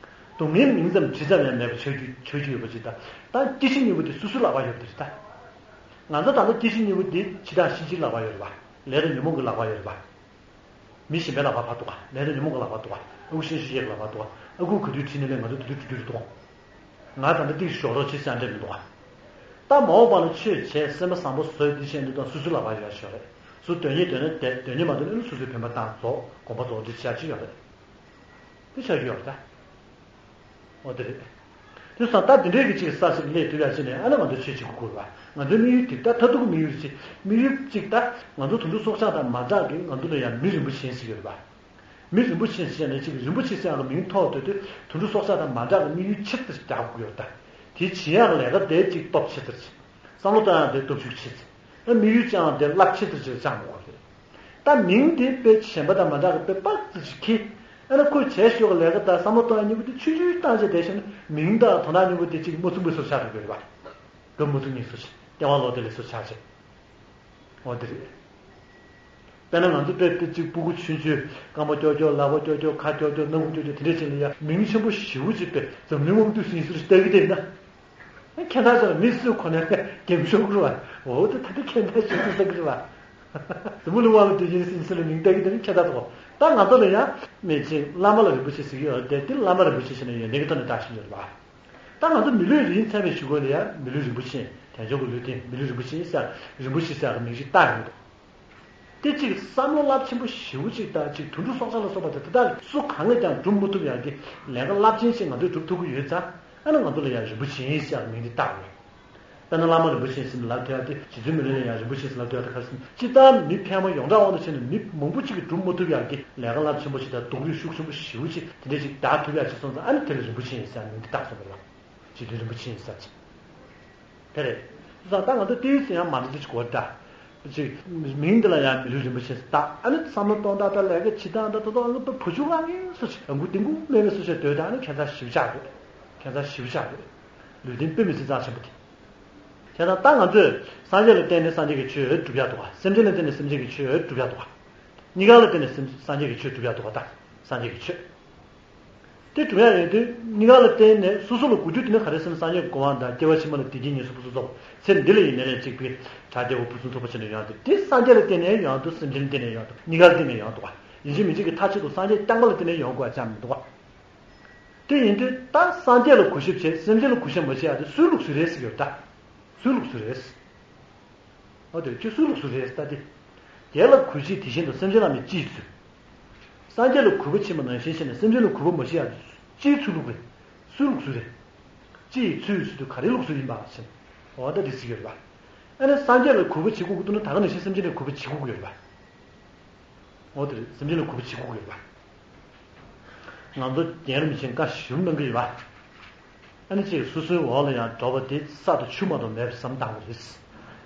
སྡུག་བསྔལ་མིང་ཙམ་དྲི་ཙམ་ཡང་མེད་པ་ཆགས་རྒྱུ་ཆགས་རྒྱུ་ཡོད་པ་ཅིག་ད། ད་སྐྱེ་ཤི་གཉིས་པོ་དེ་སོ་སོའི་ལག་པར་ཡོད་པ་དེ་རེད་ད། ང་ཚོ་ད་ལྟ་སྐྱེ་ཤི་གཉིས་པོ་དེ་འཆི་བདག་གཤིན་རྗེའི་ལག་པར་ཡོད་རེད་པ། ལས་དང་ཉོན་མོངས་ཀྱི་ལག་པར་ཡོད་རེད་པ། མི་གཞན་པའི་ལག་པར་ཕར་འདུག་ག་ལས་དང་ཉོན་མོངས་ཀྱི་ལག་པར་འདུག་ག་ཨ་ཁུ་གཤིན་རྗེ་གི་ལག་པར་འདུག་ག་ཨ་ཁུ་ག་དུས་ཁྲིད་ནས་ལས་ང་ཚོ་དུས་དུས་འགྲོ་རྒྱུ་རེད་འདུག་ག་ང་ད་ལྟ་ཏིག་ཞོག་རོགས་བྱེད་ཟེར་འདྲ་མི་འདུག་ག་ད་མ་འོངས་པ་ལ་ཆོས་བྱས་སེམས་པ་བཟང་པོ་བཟོས་འདི་བྱས་འདི་དང་སོ་སོའི་ལག་པར་ཡོད་ཤོག་རེད། སུ་དོན་གཉེར་དོན་ན་དེ་དོན་གཉེར་མ་དོན་ན་སོ་སོའི་བོན་པ་བཏང་རྫོགས་དགོངས་པ་རྫོགས་འདི་བྱ་ཅི་ཡོད་རེད། དེ་ཆགས་ཀྱི་ཡོད་རེད་ད། འོ་དེ་རེད། དེ་སོང་ད་དེ་འདྲའི་གི་ཅིག་ས་ཞིག་སླེབས་ཐུབ་ཡ་ཅིག་ནས་ཨ་ནི་ང་ཚོ་ཆོས་བྱེད་དགོས་དགོས་རེད་པ། ང་ཚོའི་དམིགས་ཡུལ་དེ་ད་མཐར་ཐུག་གི་དམིགས་ཡུལ་ཅིག་དམིགས་ཡུལ་ཅིག་ད་ང་ཚོ་དུད་འགྲོ་སྲོག་ཆགས་དང་མ་འདྲ་གི་ང་ཚོ་ལ་ཡང་མི་རིན་པོ་ཆེ་ཟེར་གྱི་ཡོད་རེད་པ། མི་རིན་པོ་ཆེ་ཟེར་ནས་ཅིག་རིན་པོ་ཆེ་ཟེར་ཡག་གི་མིང་ཐོགས་སྡོད་དུས་དུད་འགྲོ་སྲོག་ཆགས་དང་མ་འདྲ་གི་དམིགས་ཡུལ་ཆེ་ཙམ་རྒྱག་དགོས་ཡོད་ད། དེ་བྱེད་ཡག་ལས་ཀ་དེ་ཅིག་སྟོབས་ཆེ་ཙམ་ཅིག་བསམ་བློ་གཏོང་ཡག་དེ་སྟོབས་ཤུགས་ཆེ་ཙམ། ཨ་དམིགས་ཡུལ་བཅངས་དེ་རླབས་ཆེ་ཙམ་ཅིག་བཅངས་དགོས་རེད། ད་མིང་དེ་དཔེ་གཞན་པ་དང་མ་འདྲ་གི་དཔེ་དཔག་ཙམ་ཅིག་ཁྱེར། ཨ་ནི་ཁོས་བྱས་ཤོག་གི་ལས་ཀ་དང་བསམ་བློ་གཏོང་ཡག་གཉིས་པོ་དེ་ཆུང་ཆུང་བཏང་བྱས་བསྡད་ཤེ་ན་མིང་དང་དོ་སྣང་གཉིས་པོ་དེ་ཅིག་མ་མཚུངས་པའི་བཟོ་ཆགས་འགྲོ་གི་རེད་པ། དགའ་མ་ཐུབ་ཉིད་སུ་ཆེ་སྟེས་དབང་ལོག་སྟེ་ལས་སུ་ཆགས་ཆེ། འོ་དེ་རེད། དཔེར་ན་ང་ཚོ་དཔེ་དེ་གཅིག་སྤུ་གུ་ཆུང་ཆུང་རྐང་པ་ཀྱོག་ཀྱོག་ལག་པ་ཀྱོག་ཀྱོག་ཁ་ཀྱོག་ཀྱོག་སྣ་ཁུག་ཀྱོག་ཀྱོག་དེ་འདྲས་ཅིག་ལ་ཡ་མིང་ཆེན་པོ་ཞེ་པོ་ཅིག་དཔེ་འཛམ་གླིང་དབང་སྡུད་ཟིན་ཟུར་ཞིག་ལྟ་གི་བསྡད་ན། ཁྱེད་ད་ཅག་མི་སུ་ཁོ་ནས་རྒན་ཤོག་གི་རེད་བ། འོ་དེ་ད་དེ་ཁྱེད་ད་ཞིག་ཏུ་ཟ་གི་རེད་བ། འཛམ་བུ་གླིང་དབང་ལ་སྡུད་ཀྱི་ཟིན་ཟུར་ལ་མིང་ལྟ་གི་དེ་ནི་ཁྱེད་ད་དོ། ད་ང་ཚོ་ལ་ཡ་མི་ཅིག་བླ་མ་ལ་རིན་པོ་ཆེ་ཟེར་གི་ཡོད་རེད་དེ་དེ་བླ་མ་རིན་པོ་ཆེ་ཟེར་ན་ཡོན་ཏན་གྱི་ཐོག་ནས་བཏགས་ཤིང་ཡོད་རེད་བ། ད་ང་ཚོ་མི་ལུས་རིན་ཆེན་བའི་གཞུག་གུ་ལ་ཡང་མི་ལུས་རིན་པོ་ཆེ་དལ་འབྱོར་གྱི་ལུས་རྟེན་མི་ལུས་རིན་པོ་ཆེ་ཟེར་རིན་པོ་ཆེ་ཟེར་མིང་ཞིག་བཏགས་ཡོང་འདུག་དེ་གཅིག་བསམ་བློ་རླབས་ཆེན་པོ་ཞེ་པོ་གཅིག་དང་གཅིག་དུད་འགྲོ་སྲོག་ཆགས་ལ་སོགས་པ་དེ་དེ་དག་སུ་གང་གིས་ཀྱང་སྒྲུབ་མི་ཐུབ་ཡག་གི་ལས་ཀ་རླབས་ཆེན་ཞིག་ང་ཚོས་སྒྲུབ་ཐུབ་ཀྱི་ཡོད་ཙང་ཨ་ནི་ང་ཚོ་ལ་ཡང་རིན་པོ་ཆེ་ཟེར་མིང་དེ་བཏགས་ཡོད། དཔེར་ན་བླ་མ་རིན་པོ་ཆེ་ཟེར་ལབ་ཐུབ་ཡག་དེ་རྗེ་བཙུན་མི་ལ་ལ་ཡང་རིན་པོ་ཆེ་ཟེར་ལབ་ཐུབ་ཡག་དེ་ག་རེ་ཟེར་ན་སྤྱིར་བཏང་མི་ཕལ་མོ་ཡོངས་གྲགས་དབང་དུ་བྱས་ནས་མི་མང་པོ་གཅིག་གིས་སྒྲུབ་མ་ཐུབ་ཡག་གི་ལས་ཀ་རླབས་ཆེན་པོ་ཞིག་དང་སྡུག་རུས་ཤུགས་ཆེན་པོ་ཞེ་པོ་ཅིག་དེ་འདྲ་ཅིག་བདག་ཐུབ་ཡག་ཅིག་སོང་ཙང་ཨ་ནི་དེ་ལ་རིན་པོ་ཆེ་ཡིན་ཟེར་མིང་དེ་བཏགས་སོང་བ་རེད་བ། རྗེ་བཙུན་རིན་པོ་ཆེ་ཡིན་ཟེར་ཅིག་དེ་རེད། བྱས་ཙང་ད་ང་ཚོ་ལྟེ་བའི་ཚེ་ཡང་མ་འདྲ་འདྲ་ཅིག་གོ་ད། ཅིག་མིང་འདི་ལ་ཡང་མི་ལུས་རིན་པོ་ཆེ་ཟེར་ད་ཨ་ནི་བསམ་བློ་གཏོང་སྟངས་དང་ལས་ཀ་བྱེད་སྟངས་དང་ད་དུང་ཨ་ནི་བུ་ཆུང་ལ་ངན་སོ་ཞིག་ཨ་ཁུ་ཏིང་ཁུ་མེད་མེད་སོ་ཞིག་སྡོད་ད་ཨ་ནི་ཁྱད་མཚར་ཞེ་པོ་ཆགས་འདུག་ཁྱད་མཚར་ཞེ་པོ་ཆགས་འདུག་ལུས་རྟེན་དཔེ་མི་སྲིད་རྩ་ཆེན་པོ་དེ། བྱས་ཙང་ད་ང་ཚོས་སངས་རྒྱས་ལ་བརྟེན་ནས་སངས་རྒྱས་ཀྱི་ཆོས་སྒྲུབ་ཡག་འདུག་ག་སེམས་ཅན་ལ་བརྟེན་ནས་སེམས་ཅན་གྱི་ཆོས་སྒྲུབ་ཡག་འདུག་ག་གཉིས་ཀ་ལ་བརྟེན་ནས་སེམས་སངས་རྒྱས་ཀྱི་ཆོས་སྒྲུབ་ཡག་འདུག་ག་ད་སངས་རྒྱས་ཀྱི་ཆོས། དེ་སྒྲུབ་ཡག་ཡིན་དུས་གཉིས་ཀ་ལ་བརྟེན་ནས་སོ་སོ་ལ་དགོས་རྒྱུ་དེ་ནི་ག་རེ་ཟེར་ན་སངས་རྒྱས་ཀྱི་གོ་འཕང་དང་སྐྱེ་བ་ཕྱི་མ་ལ་བདེ་སྐྱིད་ངེས་སོ་ཕུན་སུམ་ཚོགས་པ་ཚེ་འདི་ལ་ཡིན་ནའི་ལས་གཅིག་པུའི་བྲག་རྒྱལ་པོ་ཕུན་སུམ་ཚོགས་པ་ཆེ་ནས་ཡོང་དུས་དེ་སངས་རྒྱས་ལ་བརྟེན་ནས་ཡོང་དུས་སེམས་ཅན་ལ་བརྟེན་ནས་ཡོང་དུས་གཉིས་ཀ་ལ་བརྟེན་ནས་ཡོང་འདུག་ག་ཡིན་གཅིག་མིན་གཅིག་གི་མཐའ་གཅིག་ཏུ་སངས་རྒྱས་རྐྱང་པ་ལ་བརྟེན་ནས་ཡོང་དགོས་ཡ་ཅང་མི་འདུག་ག་དེ་ཡིན་དུས་ད་སངས་རྒྱས་ལ་གུས་ཞབས་བྱེད་སེམས་ཅན་ལ་གུས་ཞབས་མ་བྱེད་ཡ་དེ་སུའི་ལུགས་སྲོལ་རེད་ཟེར་གྱི་ཡོད་ད། སུའི་ལུགས་སྲོལ་རེད། འོ་དེ་ཁྱོད་སུའི་ལུགས་སྲོལ་རེད་ད་དེ། རྒྱལ་ལ་གུས་ཕྱིར་དེ་བཞིན་དུ་སེམས་ཅན་བླ་མེད་སྤྱི་ཡི་ཚུལ། སངས་རྒྱས་ལ་གུས་པ་བྱེད་པ་ནང་བཞིན་བྱས་ནས་སེམས་ཅན་ལ་གུས་པ་མ་བྱེད་ཡ་དེ་སྤྱིའི་ཚུལ་ལུགས་རེད། སུའི་ལུགས་སྲོལ་རེད། སྤྱི་ཡི་ཚུལ་ཟེར་དུས་ག་རེའི་ལུགས་སྲོལ་ཡིན་པ་ཟེར། འོ་ད་དེ་ཟེར་གྱི་ཡོད་རེད་པ། ཨ་ནི་སངས་རྒྱས་ལ་གུས་པ་བྱེད་དགོས་ཀྱི་འདུག་ན་ད་ག་ནང་བཞིན་སེམས་ཅན་ལ་གུས་པ་བྱེད་དགོས་ཀྱི་ཡོད་རེད་པ། འོ་དེ་རེད། སེམས་ཅན་ལ་གུས་པ་བྱེད་དགོས་ཀྱི་ཡོད་པ། ང་ཚོ་རྒན་རིན་པོ་ཆེ་བཀའ་ཞིབ་གནང་གི་ཡོད་པ། ཨ་ནི་ཅིག་སོ་སོའི་འོག་ལ་ཡང་འགྲོ་བ་དེ་ས་དང་ཆུ་མ་གཏོགས་མེད་པ་བསམ་བཏང་བ་རེད།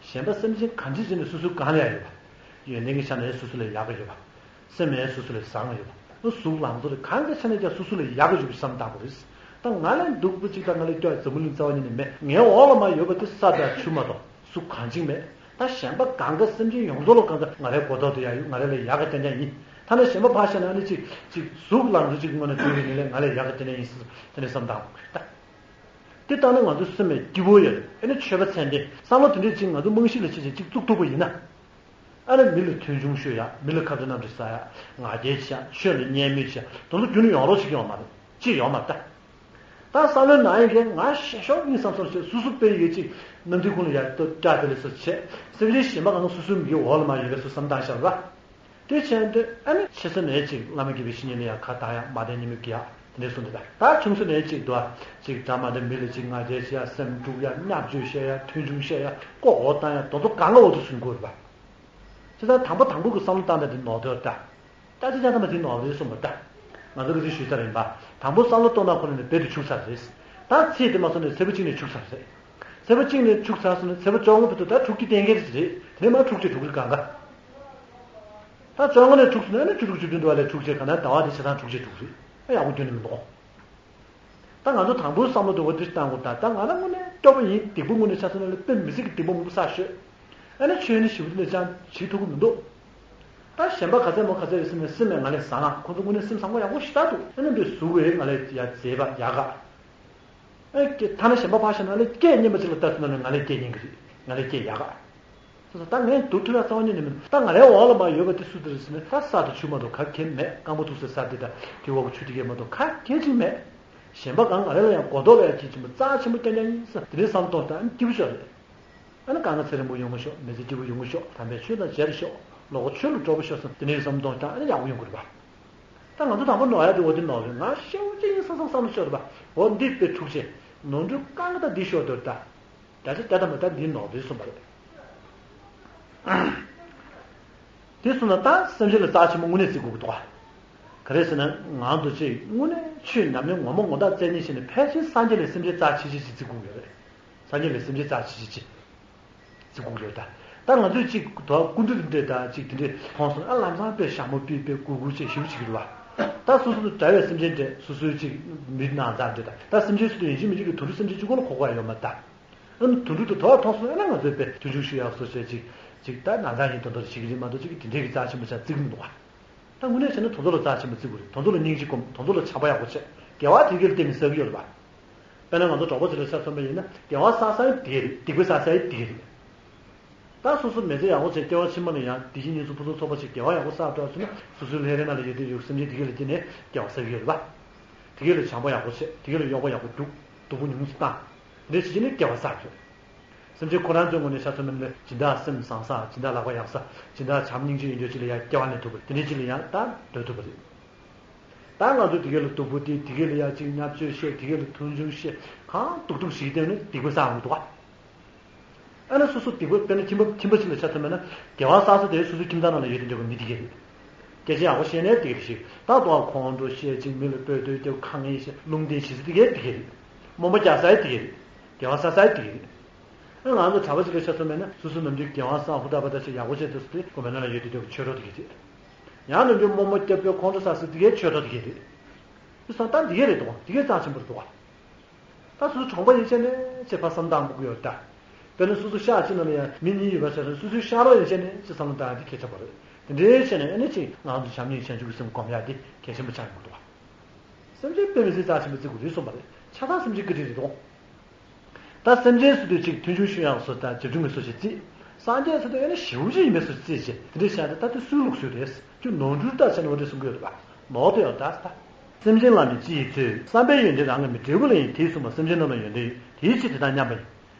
གཞན་པ་སེམས་ཅན་གང་ཅི་བྱས་ནས་སོ་སོའི་སྒང་ལ་ཡང་ཡོད་པ། ཡོན་ཏན་གྱི་ཆ་ནས་སོ་སོ་ལས་ཡག་གི་ཡོད་པ། སེམས་ཡང་སོ་སོ་ལས་བཟང་ཡོད་པ། གཟུགས་ལང་ཚོ་རེད། གང་གི་ཆ་ནས་ཀྱང་སོ་སོ་ལས་ཡག་གི་ཡོད་པ་བསམ་བཏང་བ་རེད། ད་ང་ལས་སྡུག་པོ་ཅིག་དང་ང་ལས་སྐྱོ་བ་འཛམ་བུ་གླིང་རྩ་བ་ཉིད་ནས་མེད། ངའི་འོག་ལ་མར་ཡོད་པ་དེ་ས་དང་ཆུ་མ་གཏོགས་སུ་གང་ཅིག་མེད། ད་གཞན་པ་གང་ག་སེམས་ཅན་ཡོངས་རྫོགས་ལ་གང་ག་ང་རའི་གོ་རྟོགས་དེ་ཡང་ཡོད། ང་རའི་ལས་ཡག་གི་རྟེན་ཅན་ཡིན། ཐ་ན་གཞན་པ་ཕར་བཞག་ན་ཨ་ནི་ཅིག་ཅིག་གཟུགས་ལང་ཚོ་ཅིག་གི་ངོས་ནས་མཐོང་གི་ཡིན་ལས་ང་ལས་ཡག་གི་རྟེན་ཅན་ཡིན་ཟེར་དེ་ནས་བསམ་བཏང་དགོས་རེད་ད། དེ་ལྟར་ན་ང་ཚོའི་སེམས་ལ་སྐྱིད་པོ་ཡོད་རེད། ཨ་ནི་ཆོས་པ་མཚན་ལྡན་བསམ་བློ་དེ་འདྲས་ཅིག་ང་ཚོ་རྨང་གཞི་ལ་བྱས་ཅིག་ཅིག་བཙུགས་ཐུབ་པ་ཡིན་ན། ཨ་ནི་མི་ལ་མཐོང་ཆུང་ཤོད་ཡ། མི་ལ་ཁ་བརྡ་རྣམ་འགྲིག་ཟ་ཡ། ང་རྒྱལ་ཆེ་ཡ། ཆོས་ལ་བརྙས་སྨོད་བྱེད་ཡ། དེ་ཚོ་རྒྱུན་ནས་ཡོང་རོགས་བྱེད་ཀྱི་ཡོད་མ་རེད། ཅི་ཡོད་མ་རེད་ད། ད་བསམ་བློའི་ནང་ཡིན་གྱི་ང་ཞེད་ཤོག་ཡིན་བསམ་བསམ་བྱས། སོ་སོ་དཔེ་ཡོད་ཅིག་གནམ་དུས་ཁོང་ལ་ཡར་ལྟ་སྐྲ་དེ་ལ་སོ་བྱས། སེམས་ཅན་གཞན་པ་གང་ག་སོ་སོའི་མིག་གི་འོག་ལ་མར་ཡོད་པའི་བཟོ་བསམ་བཏང་ཤར་བ། དེ་བྱས་དུས་ཨ་ནི་ཆེ་ས་ནས་ཅིག་བླ་མ་དགེ་བའི་བཤེས་གཉེན་ལ་ཡང་ཁ་བཏང་ཡ། མ་བདེན་ཉེས་དམིགས་བགྱི་ཡ། དེ་འདྲའི་སོང་དེ་ད་ད་ཆུང་ས་ནས་ཅིག་འདུག་ཨ། ཅིག་འདྲ་མ་འདྲ་མི་ལ་ཅིག་ང་རྒྱལ་བྱེད་ཡ། སེམས་དཀྲུག་ཡ། བརྙས་བཅོས་བཤད་ཡ། མཐོང་ཆུང་བཤད་ཡ། ལྐོག་འོག་བཏང་ཡ། དེ་ཚོ་གང་ག་འོག་ཏུ་སོན་དགོས་རེད་པ། བྱས་ཙང་དང་པོ་དང་པོ་གི་བསམ་བློ་བཏང་ན་དེ་ནོར་འདུག་ད། ད་ཅི་ཅང་ཐ་མ་དེ་ནོར་རེད་གསུངས་པ་ད། ང་ཚོ་གི་ཚོས་ཞུས་ཚར་ཡིན་པ། དང་པོ་བསམ་བློ་གཏོང་ན་ཁོ་ན་ནས་རྦད་དེ་འཆུག་ཚར་རེད། ད་ཚེ་དེ་མ་སོང་ནས་ཚེ་འཕོ་གཅིག་ནས་འཆུག་ཚར་རེད། ཚེ་འཕོ་གཅིག་ནས་འཆུག་ཚར་སོང་ན་ཚེ་འཕོ་བཅོ་ལྔ་བར་དུ་ད་འཁྲུག་རྒྱུ་གཏན་འཁེལ་རེད། དེ་ནས་མར་འཁྲུག་ཆེ་འགྲོ་གི་རེད་གང་ག། ད་བཅོ་ལྔ་ནས་འཁྲུག་སོང་ན་ཨ་ནི་བཅུ་དྲུག་བཅུ་བདུན་དུ་བ་ལས་འཁྲུག་ཆེ་གང་ན་ཟླ་བ་དེ་ཆ་ཚང་འཁྲུག་ཆེ་འགྲོ་གི་རེད། ཨ་ཡག་པོ་ཁྱོན་ནས་མི་འདུག་ད་ང་ཚོ་དང་པོའི་བསམ་བློ་འདུག་པ་འདི་བཏང་དགོས། ད་ད་ང་རང་ངོས་ནས་སྐྱོ་པོ་ཡིན། སྡིག་པ་དངོས་གནས་ཆ་ཚང་ལ་དཔེ་མི་སྲིད་ཀྱི་སྡིག་པ་མང་པོ་བསགས་ཤོད། ཨ་ནི་ཆོས་ནི་ཞེ་པོ་འདི་ནས་ཅང་བྱེད་ཐུབ་ཀྱི་མི་འདུག་ད་གཞན་པ་ག་ཚད་མོ་ག་ཚད་ཡོད་ཟེར་ནས་སེམས་ནས་ང་ལས་བཟང་ང་། ཁོང་ཚོ་དངོས་གནས་སེམས་བཟང་པོ་ཡག་པོ་ཞེ་དྲག་འདུག་ཨ་ནི་འདི་གཟུགས་འོས་ང་ལས་ཡ་མཛེས་པ་ཡག་ག་ཨ་ཐ་ན་གཞན་པ་ཕར་བཞག་ན་ལས་སྐད་སྙན་པ་ཅིག་ལ་ལྟ་ཐུབ་ན་ལས་ང་ལས་སྐད་སྙན་གི་རེད། ང་ལས་སྐད་ཡག་ག་སོ་སོ་ད་ངས་སྡུག་ཐུབ་ཡ་རྩ་བ་ཉིད་ནས་མིན། ད་ང་རའི་འོག་ལ་མར་ཡོད་པ་དེ་སུ་དེ་རེད་ཟེར་ན། ད་ས་དང་ཆུ་མ་གཏོགས་ག་གེ་མེད། རྐང་པ་ཐུག་སའི་ས་དེ་དང་དེའི་འོག་གི་ཆུ་དེ་གས་མ་གཏོགས་ག་གེ་ཅིག་མེད། གཞན་པ་གང་ང་རེ་ལ་ཡང་གོ་རྟོགས་ལ་ཡང་སྐྱེ་ཆེན་པོ་རྩ་ཆེན་པོ་རྐྱང་རྐྱང་ཡིན་ས་དེ་འདྲའི་བསམ་སྟངས་དང་སྐྱིད་པོ་ཤོག་རེད། ཨ་ནི་གང་ག་ཚེ་རིང་པོ་ཡོང་གི་ཤོག་མི་ཚེ་སྐྱིད་པོ་ཡོང་གི་ཤོག་དམ་པའི་ཆོས་དང་མཇལ་ཤོག་ལོ་གོ་ཆོས་ལ་སྤྲོ་པོ་ཤོག་བསམ་དེ་འདྲའི་བསམ་སྟངས་དང་ཨ་ནི་ཡག་པོ་ཡོང་གི་རེད་པ། ད་ང་ཚོ་དང་པོ་ནོར་ཡ་དེ་འོ་དེ་ནོར་རེད། ང་ཤེའུ་ཅིག་ཡིན་བསམ་བསམ་བསམ་བློ་ཤོར་བ། འོ་འདི་དཔེ་འཁྲུག་ཆེ། ནོར་འཁྲུལ་རྐང་ག་ད་འདི་ཤོར་འདུག་ད། བརྒྱ་ཆ་བརྒྱ་ཐམ་པ་ད་འདི་ནོར་རེད་གསུངས་པ་རེད། དེ་གསུངས་ན་ད་སེམས་ཅན་ལ་རྩ་ཆེན་པོ་དངོས་གནས་བརྩི་དགོས་ཀྱི་འདུག་ག་ག་རེ་ཟེར་ན་ང་ཚོ་ཅིག་དངོས་གནས་ཆོས་ཉམས་ལེན་ངོ་མ་ངོ་ཐག་བཙན་ནས་བྱས་ནས་ཕལ་ཆེར་སངས་རྒྱས་ལས་སེམས་ཅན་རྩ་ཆེ་ཆེ་ཅིག་བརྩི་དགོས་ཀྱི་ཡོད་རེད། སངས་རྒྱས་ལས་སེམས་ཅན་རྩ་ཆེ་ཆེ་ཅིག་བརྩི་དགོས་ཡོད་ད། ད་ང་ཚོས་ཅིག་དོ་སྐུ་མདུན་འདྲེ་ད་ཅིག་དེ་འདྲས་མཐོང་སོང་ཨ། ལམ་སང་དཔེ་ཞྭ་མོ་པི་དཔེ་གུ་གུ་ཅེས་ཞིབ་ཅིག་རེད་བ། ད་སོ་སོ་དང་འདྲ་བའི་སེམས་ཅན་འདྲེ་སོ་སོའི་ཅིག་མི་ནང་ཚང་འདྲེ་ད། ད་སེམས་ཅན་སུ་དང་ཡིན་གཅིག་མིན་གཅིག་གི་དོན་དུ་སེམས་ཅན་གཅིག་པོ་ལ་གོ་དགོས་ཡོད་མ་ད། ཨ་ནི་དོན་དུ་དོ་མཐོང་སོང་ཨ་ན་ང་ཚོས་དཔེ་མཐུན་འཇུག་ཞུ་ཡག་སོ་བྱས་ཅིག་ཅིག་ད་ནང་ཚང་ཡིན་དོན་དུ་ཞིག་རེད་མ་གཏོགས་ཅིག་དེ་འདྲས་ཀྱི་རྩ་ཆེན་པོ་ཆ་བརྩི་གི་མི་འདུག་བ། ད་དངོས་གནས་བྱས་ན་དེ་ཚོ་ལ་རྩ་ཆེན་པོ་བརྩི་དགོས་རེད། དེ་ཚོ་ལ་སྙིང་རྗེ་སྒོམ། དེ་ཚོ་ལ་བྱམས་པ་ཡག་པོ་བྱེད། དགེ་བ་དེ་གའི་བརྟེན་ནས་བསགས་ཀྱི་ཡོད་རེད་པ། དཔེར་ན་ང་ཚོ་གྲོགས་པོ་ཚོ་ལ་ཆ་མཚོན་པ་ཡིན་ན་དགེ་བ་བསགས་ས་ཡང་དེ་ག་རེད། སྡིག་པ་བསགས་ས་ཡང་དེ་ག་རེད། ད་སོ་སོ་མི་ཚེ་ཡག་པོ་བྱས་སྐྱེ་བ་ཕྱི་མ་ལ་ཡང་བདེ་སྐྱིད་ཉེར་འཚོ་ཕུན་སུམ་ཚོགས་པ་ཞིག་དགེ་བ་ཡག་པོ་བསགས་ཐུབ་སོང་ན་སོ་སོའི་ལྷའི་རིགས་ནང་ལ་ཡོད་དུས་ཡོད་སེམས་ཅན་དེ་ག་ལ་བརྟེན་ནས་དགེ་བ་བསགས་ཀྱི་ཡོད་རེད་པ། དེ་ག་ལ་བྱམས་པ་ཡག་པོ་བྱེད། དེ་ག་ལ་གཡོག་པོ་ཡག་པོ་རྒྱུག་སྡུག་པོ་ཉུང་ཙམ་བཏང་། དེ་འདྲ་བྱེད་ཀྱི་ནས་དགེ་བ་བསགས་ཀྱི་ཡོད། སེམས་ཅན་ཁོ་རང་ཚོའི་ངོས་ནས་ཆ་མཚོན་པ་ཡིན་ན་སྦྱིན་བདག་སེམས་བཟང་ས། སྦྱིན་བདག་ལག་པ་ཡག་ས། སྦྱིན་བདག་བྱམས་སྙིང་རྗེ་ཡོད་མཁན་ཅིག་ལ་ཡང་སྐྱེ་བ་ལེན་ཐུབ་པ་རེད། དེ་འདྲའི་ཅིག་ལ་ཡང་ད་སྡོད་ཐུབ་པ་རེད། ད་ང་ཚོ་དེ་ག་ལ་སྡུག་པོ་སྟེར། དེ་ག་ལ་ཡང་ཅིག་བརྙས་བཅོས་བཤད། དེ་ག་ལ་མཐོང་ཆུང་བཤད། གང་སྡུག་སྡུག་ཞིག་བསྟན་ནས་སྡིག་པ་བསགས་འོང་འདུག་ག་ཨ་ནི་སོ་སོ་སྡིག་པ་དཔེར་ན་ཁྱིམ་པ་ཁྱིམ་པ་ཅིག་ལ་ཆ་མཚོན་པ་ཡིན་ན་དགེ་བ་བསགས་ས་དེ་སོ་སོའི་ཁྱིམ་ཚང་ནང་ལ་ཡོད་དེ་འདྲ་བ་མི་དེ་ག་རེད། སྐད་ཆ་ཡག་པོ་བཤད་ནའི་དེ་ག་རེད་ཞིག་ད་དུང་ཁོང་ཁྲོ་བཤད་ཅིག་མི་ལ་སྤོས་སྡོད་དེ་ཁ་ངན་བཤད་རླུང་རྟེན་བྱེད་ས་དེ་ག་དེ་ག་རེད། རྨོངས་པ་རྒྱག་ས་ཡང་དེ་ག་རེད། དགེ་བ་བསགས་ས་ཡང་དེ་ག་རེད། ཨ་ང་ཚོ་གྲྭ་པ་ཅིག་ལ་ཆ་མཚོན་པ་ཡིན་ན་སོ་སོ་ནམ་རྒྱུན་དགེ་བ་བསགས་ཧུར་ཐག་པ་ད་ཅིག་ཡག་པོ་བྱས་ཐུབ་ས་དེ་དགོན་པའི་ནང་ལ་ཡོད་དེ་འདྲ་བ་ཆོས་གྲོགས་དེ་ག་རེད། ཡང་ནམ་རྒྱུན་རྨོངས་པ་རྒྱབ་པའི་ཁོང་ཁྲོ་ཟ་ས་དེ་གའི་ཆོས་གྲོགས་དེ་གའི་རེད། དེ་སོང་ཙང་དེ་གའི་རེད་དོ། དེ་གའི་རྩ་ཆེན་པོ་རེད་དོ། ད་སོ་སོ་གྲོང་པ་ཡིན་ཕྱིན་ནས་ཅེས་ཕར་བསམ་བཏང་དགོས་ཀྱི་ཡོད་ད། དཔེར་ན་སོ་སོ་ཤག་གཅིག་ནང་ལ་ཡང་མི་གཉིས་ཡོད་པ་ཆ་ཚང་སོ་སོའི་ཤག་རོགས་ཡིན་ཕྱིན་ནས་ཅེས་བསམ་བློ་བཏང་ཡ་དེ་གལ་ཆེན་པོ་རེད། དེ་འདྲའི་ཕྱིན་ནས་ཨ་ནི་ཅིག་ང་ཚོ་བྱམས་སྙིང་རྗེ་བྱང་ཆུབ་ཀྱི་སེམས་སྒོམ་ཡ་དེ་གལ་ཆེན་པོ་ཆགས་ཡོང་གི་འདུག་བ། སེམས་ཅན་དཔེ་མི་སྲིད་རྩ་ཆེན་པོ་བརྩི་དགོས་རེད་གསུངས་པ་རེད། ཆ་ཚང་སེམས་ཅན་ག་རེ་རེད་དོ། ད་སེམས་ཅན་སུ་དུས་གཅིག་མཐུན་འཇུག་ཞུ་ཡག་སོ་ད་རྗེ་བཙུན་གྱི་སོ་ཞིག་བརྩིས། སངས་རྒྱས་སུ་དུ་ཡོད་ན་ཞེ་པོ་ཅིག་ཡིན་པའི་སོ་བརྩིས་བྱས་དེ་འདྲའི་བཤད་དེ་ད་དེ་སུའི་ལུགས་སྲོལ་རེད། ཁྱོད་ནོར་འཁྲུལ་ད་བྱས་ན་འོ་འདྲ་གསུང་གི་ཡོད་རེད་པ། ནོར་དེ་ཡང་ད་ད། སེམས་ཅན་ལ་ནི་ཅི་ཡིས་འཚོལ། བསམ་པའི་ཡོན་ཏན་རང་གིས་མིན། འབྲས་བུ་ལ་ཡིན་དེས་གསུངས་པ། སེམས་ཅན་རྣམས་ལ་ཡོན་ཏན་ཡོད། དེའི་ཕྱིར་དེ་དག་མཉམ་པ་ཡིན།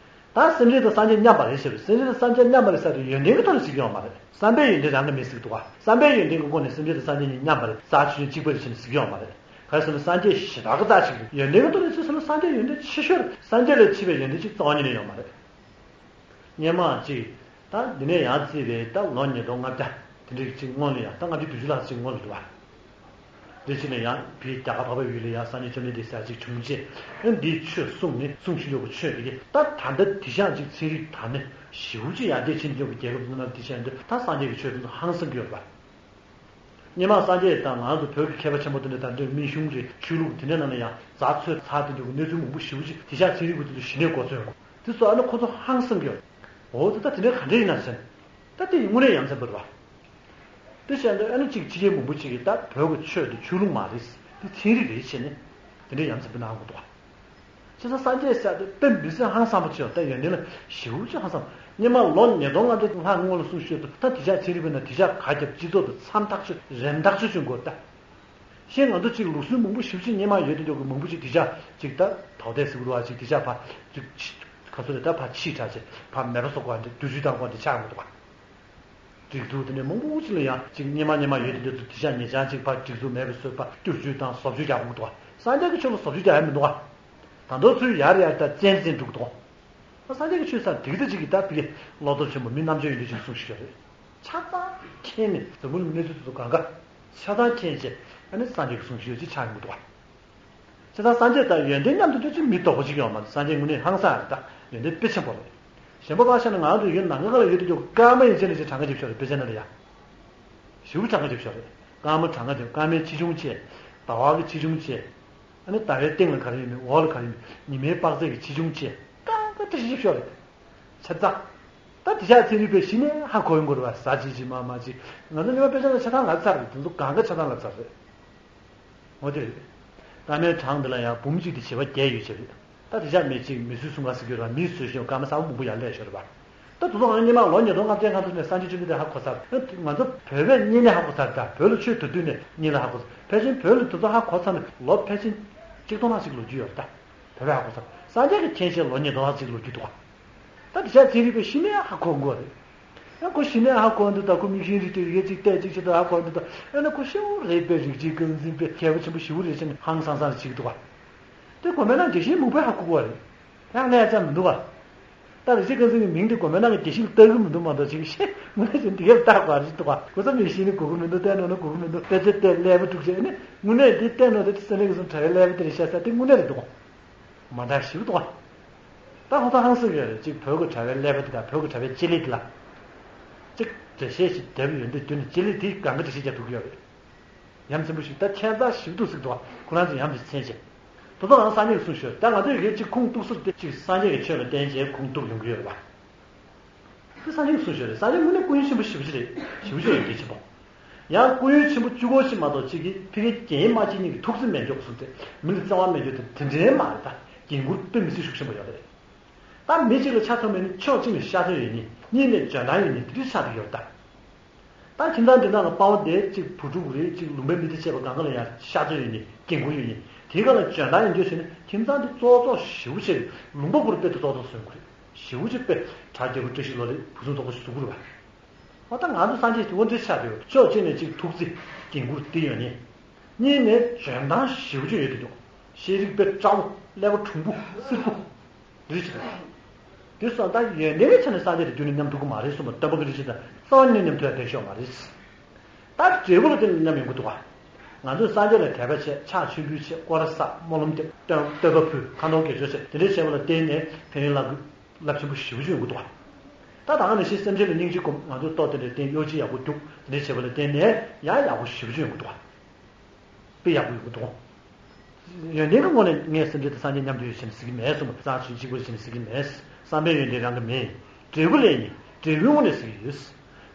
ད་སེམས་ཅན་དང་སངས་རྒྱས་མཉམ་པ་རེད་ཟེར་བས་སེམས་ཅན་དང་སངས་རྒྱས་མཉམ་པ་རེད་ཟེར་དུས་ཡོན་ཏན་གྱི་ཐོག་ནས་ཞིག་ཡོང་མ་རེད། བསམ་པའི་ཡོན་ཏན་རང་གིས་མིན་ཟེར་གྱི་འདུག་བ། བསམ་པའི་ཡོན་ཏན་གྱི་སྒོ་ནས་སེམས་ཅན་དང་སངས་རྒྱས་གཉིས་མཉམ་པ་རེད། རྩ་ཆེ་ཆུང་གཅིག་པ་རེད་ཟེར་ནས་ཟེར་གྱི་ཡོད་མ་རེད། ག་རེ་ཟེར་ན་སངས་རྒྱས་ཞེ་དྲག་གི་རྩ་ཆེ་གི་ཡོན་ཏན་གྱི་ཐོག་ནས་ཅི་ཟེར་ན་སངས་རྒྱས་ཡོན་ཏན་ཆེ་ཤོས་རེད། སངས་རྒྱས་ལས་ཆེ་བའི་ཡོན་ཏན་ཅིག་རྩ་བ་ཉིད་ནས་ཡོད་མ་རེད། སྔོན་མ་ཅིག་ད་འདི་ནས་ཡང་བརྩིས་པའི་ད་ལོ་ཉིས་སྟོང་ལྔ་བརྒྱ་དེ་འདྲའི་ཅིག་སྔོན་ལ་ཡང་ད་ལྔ་བཅུ་བདུན་ཅུ་ལྷག་ཅིག་སྔོན་ལ་འདུག་བ། དེ་ཕྱིན་ནས་ཡང་བོད་རྒྱ་གར་འཕགས་པའི་ཡུལ་ལ་ཡང་སངས་རྒྱས་བཅོམ་ལྡན་འདས་ཟེར་ཅིག་བྱུང་རྗེས་ཨ་འདིའི་ཆོས་གསུངས་ནས་གསུང་བཞིན་ཡོད་པའི་ཆོས་དེ་གས་ད་ད་ལྟ་དེང་སང་ཅིག་ཚན་རིག་དར་ནས་ཞེ་པོ་ཅིག་ཡར་རྒྱས་ཕྱིན་ཡོད་པའི་རྒྱལ་ཁབ་ཚོ་ནང་དེ་བྱས་དུས་ད་སངས་རྒྱས་ཀྱི་ཆོས་དེ་ཚོ་ཧང་སང་གི་ཡོད་རེད་པ། སྔོན་མ་སངས་རྒྱས་དང་ང་ཚོ་བོད་ཀྱི་མཁས་པ་ཆེན་པོ་དེ་འདྲ་ད་འདྲའི་སྨན་གཞུང་རེད། ཆོས་ལུགས་དེ་འདྲའི་ནང་ལ་ཡང་རྩ་ཚོས་ཚར་དེ་འདྲའི་གནས་ཚུལ་མང་པོ་ཞེ་པོ་ཅིག་དེང་སང་ཚན་རིག་པ་དེ་ཚོ་གཞི་ནས་གོ་ཚོད་ཡོང་གི། དེ་ཚོ་ཨ་ནི་ཁོ་ཚོ་ཧང་སང་གི་ཡོད། འོ་དེ་ད་དེ་འདྲའི་ག་འདྲ་ཡིན་ན་ཟེར་ན། ད་དེ་ཡིན་དངོས་གནས་ཡ་མཚན་པོ་རེད་བ། དེ་བྱས་ན་ཨ་ནི་གཅིག་ཕྱི་རྒྱལ་མང་པོ་ཅིག་གིས་ད་བོད་ཀྱི་ཆོས་དེ་ཆོས་ལུགས་མ་རེད། དེ་ཚན་རིག་རེད་བྱས་ནས་དེ་འདྲའི་ཡ་མཚན་པོ་གནང་གི་འདུག་བ། བྱས་ཙང་སངས་རྒྱས་ཟེར་དེ་དཔེ་མི་སྲིད་ཧང་སང་པོ་ཅིག་ཡོད། ད་ཡོན་ཏན་ལ་ཞེ་པོ་ཅིག་ཧང་སང་། སྔོན་མ་ལོ་ཉིས་སྟོང་ལྔ་བརྒྱ་ལྷག་སྔོན་ལ་གསུངས་ཤོད་དུ་ད་དེ་ཅག་ཚན་རིག་པས་ན་དེ་ཅག་ག་རྒྱབ་སྤྱི་ཚོགས་དང་མཚམས་ཐག་ཆོད་རིམ་ཐག་ཆོད་བྱུང་དགོས་ད། ཤེས་ང་ཚོ་གཅིག་ལུགས་སྲོལ་མང་པོ་ཞིབ་ཕྱིན་སྔོན་མ་ཡོད་དེ་འདྲ་གི་མང་པོ་ཞིག་དེ་ཅག་ཅིག་ད་ཐོག་ཐད་ཟེར་གི་རུ་བ་ཅིག་དེ་ཅག་ཕ་ཅིག་ག་ཚོད་རེད་ད་ཕ་ཕྱིས་དྲགས་ཅིག་ཕ་མེ་རོ་སོགས་པ་འདི་བསྡུ་སྤྱོད་བཏང་དགོས་འདི་ཆགས་མི་འདུག་ག་སྒྲིག་འཛུགས་དེ་འདྲ་མང་པོ་ཅིག་ལ་ཡང་ཅིག་སྔོན་མ་སྔོན་མ་ཡོད་དེ་འདྲ་དེ་ཅག་ཉེ་ཆར་ཅིག་ཕ་སྒྲིག་འཛུགས་མེད་པའི་བཟོས་ཕ་བསྒྱུར་བཅོས་དང་བཟོ་བཅོས་རྒྱག་དགོས་འདུག་ག་སངས་རྒྱས་ཀྱི་ཆོས་ལ་བཟོ་བཅོས་རྒྱག་ཡ་མི་འདུག་ག་ད་མདོ་ཚུལ་ཡར་ཡར་ད་བཙན་བཙན་འགྲུག་འདུག་སངས་རྒྱས་ཀྱི་ཆོས་ས་དེ་གི་ད་ཅིག་གི་ད་བི་ཀེ་བློ་སྟོབས་ཆེན་པོ་མི་རྣམ་དཔྱོད་ཡོད་འདི་ཅིག་གསུངས་ཤིག་ཡོད་རེད། ཆ་ཚང་མཁྱེན་ནས་འཛམ་བུ་གླིང་གནས་ཚུལ་དེ་ཚོ་གང་ག་ཆ་ཚང་མཁྱེན་བྱས་ཨ་ནི་སངས་རྒྱས་ཀྱི་གསུང་ཤིག་ཡོད་ཅིག་ཆགས་ཡོང་གི་འདུག་བ། ཆ་ཚང་སངས་རྒྱས་དང་ཡོན་ཏན་མཉམ་དུ་འདུག་ཅིག་མི་དོག་པོ་ཅིག་ཡོང་མ་རེད། སངས་རྒྱས་དངོས་གནས་ཧང་སང་རེད་ད། ཡོན་ཏན་དཔེ་ཆེན་པོ་རེད། གཞན་པ་བ་ཤ་ན་ང་ཚོ་ཡོད་ནང་ག་ལ་ཡོད་དུ་འཇོག་སྐར་མ་ཡིན་ཆེ་ནས་ཅིག་གྲངས་ཀ་ཅིག་ཤོར་རེད་དཔེ་ཆ་ན་ལ་ཡ། ཞིའུ་གྲངས་ཀ་ཅིག་ཤོར་རེད། སྐར་མ་གྲངས་ཀ་ཅིག་སྐར་མའི་ཆེ་ཆུང་ཆེ། ཟླ་བ་གི་ཆེ་ཆུང་ཆེ། ཨ་ནི་ཟླ་བའི་སྟེང་ལ་ག་རེ་ཡོད་མེད་འོག་ལ་ག་རེ་ཡོད་མེད་ཉི་མའི་དཔག་ཚད་ཀྱི་ཆེ་ཆུང་ཆེ། གང་ག་འདྲ་ཞིག་ཤོར་རེད། ཆ་ཚང་། ད་དེ་ཤག་ཚན་རིག་པས་གཞི་ནས་ཧ་གོ་ཡོང་དགོས་རེད་བ། ཟ་ཅི་ཅི་མ་མ་ཅི། ང་ཚོ་ཉི་མ་དཔེ་ཆ་ལ་ཆ་ཚང་ལབ་ཚར་རེད། དེ་ཚོ་གང་ག་ཆ་ཚང་ལབ་ཚར་རེད། འོ་དེ་རེད། སྐར་མའི་གྲངས་འདི་ལ་ཡང་འབུམ་གཅིག་དེ་བྱེ་བ་བརྒྱད་ཡོད་ཅེས་རེད། ད་དེ་ཤག་མི་གཅིག་མི་སུས་གསུང་ག་ཟེར་གྱི་རེད་བ། མིས་བཟོས་ཤིང་སྐར་མ་ས་བོན་མང་པོ་ཡར་སླེབས་ཤོར་རེད་བ། ད་དེ་ཚོ་ང་ཚོ་སྔོན་མ་ལོ་ཉིས་སྟོང་ལྔ་བརྒྱ་ལྔ་བཅུ་ནས་སངས་རྒྱས་བཅོམ་ལྡན་འདས་ཧ་གོ་ཚར། ང་ཚོ་བོད་པས་སྔོན་ནས་ཧ་གོ་ཚར། ད་བོད་ལ་ཆོས་དར་དུས་ནས་སྔོན་ལ་ཧ་གོ་ཚར། ཕལ་ཆེར་བོད་ལ་དེ་ཚོ་ཧ་གོ་ཚར་ནས་ལོ་ཕལ་ཆེར་གཅིག་སྟོང་ལྷག་ཅིག་ལོ་རྒྱུས་ཡོད་རེད་ད། བོད་པས་ཧ་གོ་ཚར། སངས་རྒྱས་ཀྱི་མཁྱེན་ཤེས་ལོ་ཉིས་སྟོང་ལྷག་ཅིག་ལོ་རྒྱུས་འདུག་བ། ད་དེ་ཤག་ཚན་རིག་པས་གཞི་ནས་ཧ་གོ་དགོས་རེད། ཡང་ཁོ་གཞི་ནས་ཧ་གོ་འདུག་ད་ཁོ་མིག་ཤེལ་རིག་དེ་ཡོད་ཅིག་བལྟས་ཅིག་བྱེད་དུ་ཧ་གོ་འདུག་ད་ཡང་ན་ཁོ་ཤེའུ་རེད་པས་རིག་བྱེད་རྐང་འཛིན་པས་མཁས་པ་ཆེན་པོ་ཞེའུ་རེད་ཅེས་ནས་ཧང་སང་སང་རེ་བྱེད་ཀྱི་འདུག་བ། དེ་གོ་མེད་ན་དགེ་བཤེས་མང་པོས་ཧ་གོ་གི་བ་རེད། ཡང་ལས་ཙམ་མི་འདུག་བ། ད་རིག་བྱེད་རྐང་འཛིན་གྱི་མིང་དེ་གོ་མེད་ན་གི་དགེ་བཤེས་ལ་བཏགས་གི་མི་འདུག་མ་གཏོགས་ཅིག་ཤེས་ངོས་ནས་འདི་གར་བཏགས་པ་རེད་འདུག་བ། གོ་ས་མིག་ཤེལ་ནི་གོ་གི་མི་འདུག་བལྟས་ནོ་ན་གོ་གི་མི་འདུག་དཔེ་ཆ་བལྟས་ཀླད་པ་དཀྲུགས་བྱས་ནི་དངོས་གནས་འདི་བལྟས་ནོ་དེ་སེམས་ལས་ཀྱི་སོང་དྲ་བའི་ཀླད་པ་དེ་རེད་ཤག་ས་དེ་དངོས་གནས་རེད་འདུག་མ་འདྲ་ཞིག་འདུག་བ། ད་ཧོ་ད་ཧང་སང་ཡོད་རེད། གཅིག་བོད་ཀྱི་དྲ་བའི་ཀླད་པ་དེ་དང་བོད་ཀྱི་དྲ་བའི་ལྕེ་ལེབ་དེ་ལ། གཅིག་འགྲེལ་བཤད་ཞིག་བརྒྱབ་ཡོད་འདི་དུས་ནས་ལྕེ་ལེབ་དེས་གང་ག་འགྲེལ་བཤད་རྒྱག་ཐུབ་ཀྱི་ཡོད་རེད། ཡ་མཚན་པོ་ཞིག་ད་ཁྱད་མཚར་ཞིག་འདུག་ཟེར་འདུག་ཁོ་རང་ཚོ་ཡ་མཚན་མཚན་བྱས། དོ་དོ་རང་སངས་རྒྱས་ཀྱི་གསུང་ཞོར་ད་ང་ཚོས་ཡོད་གཅིག་ཁུངས་གཏུགས་ཟུར་དེ་གཅིག་སངས་རྒྱས་ཀྱི་ཆོས་ལ་བརྟེན་བྱས་ཁུངས་གཏུགས་ཡོང་གི་ཡོད་རེད་བ། དེ་སངས་རྒྱས་ཀྱི་གསུང་ཞོར་རེད། སངས་རྒྱས་དངོས་གནས་སྐུ་ཡོན་ཆེན་པོ་ཞེ་པོ་ཅིག་རེད། ཞེ་པོ་ཅིག་ཡོན་ཏན་ཆེན་པོ། ཡང་སྐུ་ཡོན་ཆེན་པོ་བཅུ་སྐོར་ཞིག་མ་གཏོགས་གཅིག་གིས་ཕ་གིའི་རྒན་ཡོལ་མ་སྐྱེས་གཉིས་ཀྱི་ཐུགས་བརྩེ་མེད་མགྱོགས་གསུངས་ཏེ་མི་ལ་བརྩེ་བ་མེད་མགྱོགས་དེ་དེ་འདྲའི་མ་རེད་ད། འགན་ཁུར་དཔེ་མི་སྲིད་ཤུགས་ཆེན་པོ་ཡོད་རེད། ད་མི་གཅིག་ལ་ཆ་མཚོན་མེད་ན་ཕྱོགས་གཅིག་ནས་ཤ་ཚ་ཡོད་མཁན་གཉིས་ནས་འཇོན་ཐང་ཡོད་མཁན་དེ་འདྲ་ཆགས་བསྡད་ཡོད་རེད་ད། ད་ཁྱིམ་ཚང་འདི་ནང་ལ་དཔའ་བོ་དེ་གཅིག་བུ་ཕྲུག་རེད། གཅིག་ལུང་པའི་མི་སྡེ་བཅས་པ་གང་ག་ལ་ཡང་ཤ་ཚ་ཡོད་མཁན་འགན་ཁུར་ཡོད་མཁན་དེའི་སྒང་ལ་འཇོན་ཐང་ཡོད་མཁན་ཞིག་ཡོད་ན་ཁྱིམ་ཚང་འདི་གཙོ་གཙོ་ཞེ་པོ་ཅིག་རེད། ལུང་པ་ཁུར་དཔེ་དེ་གཙོ་གཙོ་བཟོ་དགོས་རེད། ཞེ་པོ་ཅིག་དཔེ་གྲྭ་རྒྱལ་པོ་བཀྲ་ཤིས་ལོ་རེད། བུ་ཆུང་དོག་པོ་ཞིག་བཟོ་དགོས་རེད་བ། འོ་ད་ང་ཚོ་སངས་རྒྱས་དེ་འོ་འདྲའི་ཆགས་བསྡད་ཡོད། ཕྱོགས་གཅིག་ནས་གཅིག་ཐུགས་བརྩེ་འགན་ཁུར་དེ་ཡོད་ནས། གཉིས་ནས་འཇོན་ཐང་ཞེ་པོ་ཅིག་ཡོད་དེ་འདུག་ཤེས་རིག་དཔེ་སྤྲང་པོ་ཀླད་པ་གྲུང་པོ་སིལ་པོ། འདི་ཞིག་རེད། དེ་སོང་ད་ཡོན་ཏན་གྱི་ཆ་ནས་སངས་རྒྱས་དེ་རྒྱུན་ནས་མཉམ་ཐུག་གི་མ་རེད་གསུངས་པ་སྟོན་པ་གི་རིགས་ཤིག་དང་རྩ་བ་ནས་མཉམ་ཐུག་ཡ་བསྡད་ཤོག་མ་རེད། ད་འབྲས་བུ་ལ་བརྟེན་ནས་མཉམ་ཡོང་གི་འདུག་བ། ང་ཚོས་སངས་རྒྱས་ལ་དད་པ་བྱས། ཕྱག་མཆོད་འབུལ་བྱས། སྐོར་ར་བསགས། སྨོན་ལམ་འདེབས། བསྟོད་བསྟོད་པ་ཕུལ། ཁ་འདོན་དགེ་སྦྱོར་བྱས། དེ་འདྲ་བྱས་པ་ལ་བརྟེན་ནས་ཕན་ཡོན་ལ་རླབས་ཆེན་པོ་ཞེ་པོ་ཅིག་ཡོང་གི་འདུག་བ། ད་ད་ག་ནང་བཞིན་སེམས་ཅན་ལ་སྙིང་རྗེ་སྒོམ། ང་ཚོས་ལྟོ་དེ་འདྲ་བསྟེན། གཡོ་སྦྱིན་ཡག་པོ་རྒྱུག་དེ་འདྲ་བྱས་པ་ལ་བརྟེན་ནས་ཡང་ཡག་པོ་ཞེ་པོ་ཅིག་ཡོང་གི་འདུག་བ། དཔེ་ཡག་པོ་ཡོང་གི་འདུག་ཡོན་ཏན་གྱི་ངོས་ནས་ངས་སེམས་ཅན་དེ་སངས་རྒྱས་མཉམ་དུ་ཡོད་ཟེར་ནས་ཟེར་གྱི་མེད་གསུངས་པ། རྩ་ཆེན་གཅིག་པུ་ཟེར་ནས་ཟེར་གྱི་མེད། བསམ་པའི་ཡོན་ཏན་རང་གི་མིན། འབྲས་བུ་ལེན་ཡིན། འབྲས་བུའི་ངོས་ནས་ཟེར་གྱི་ཡོད།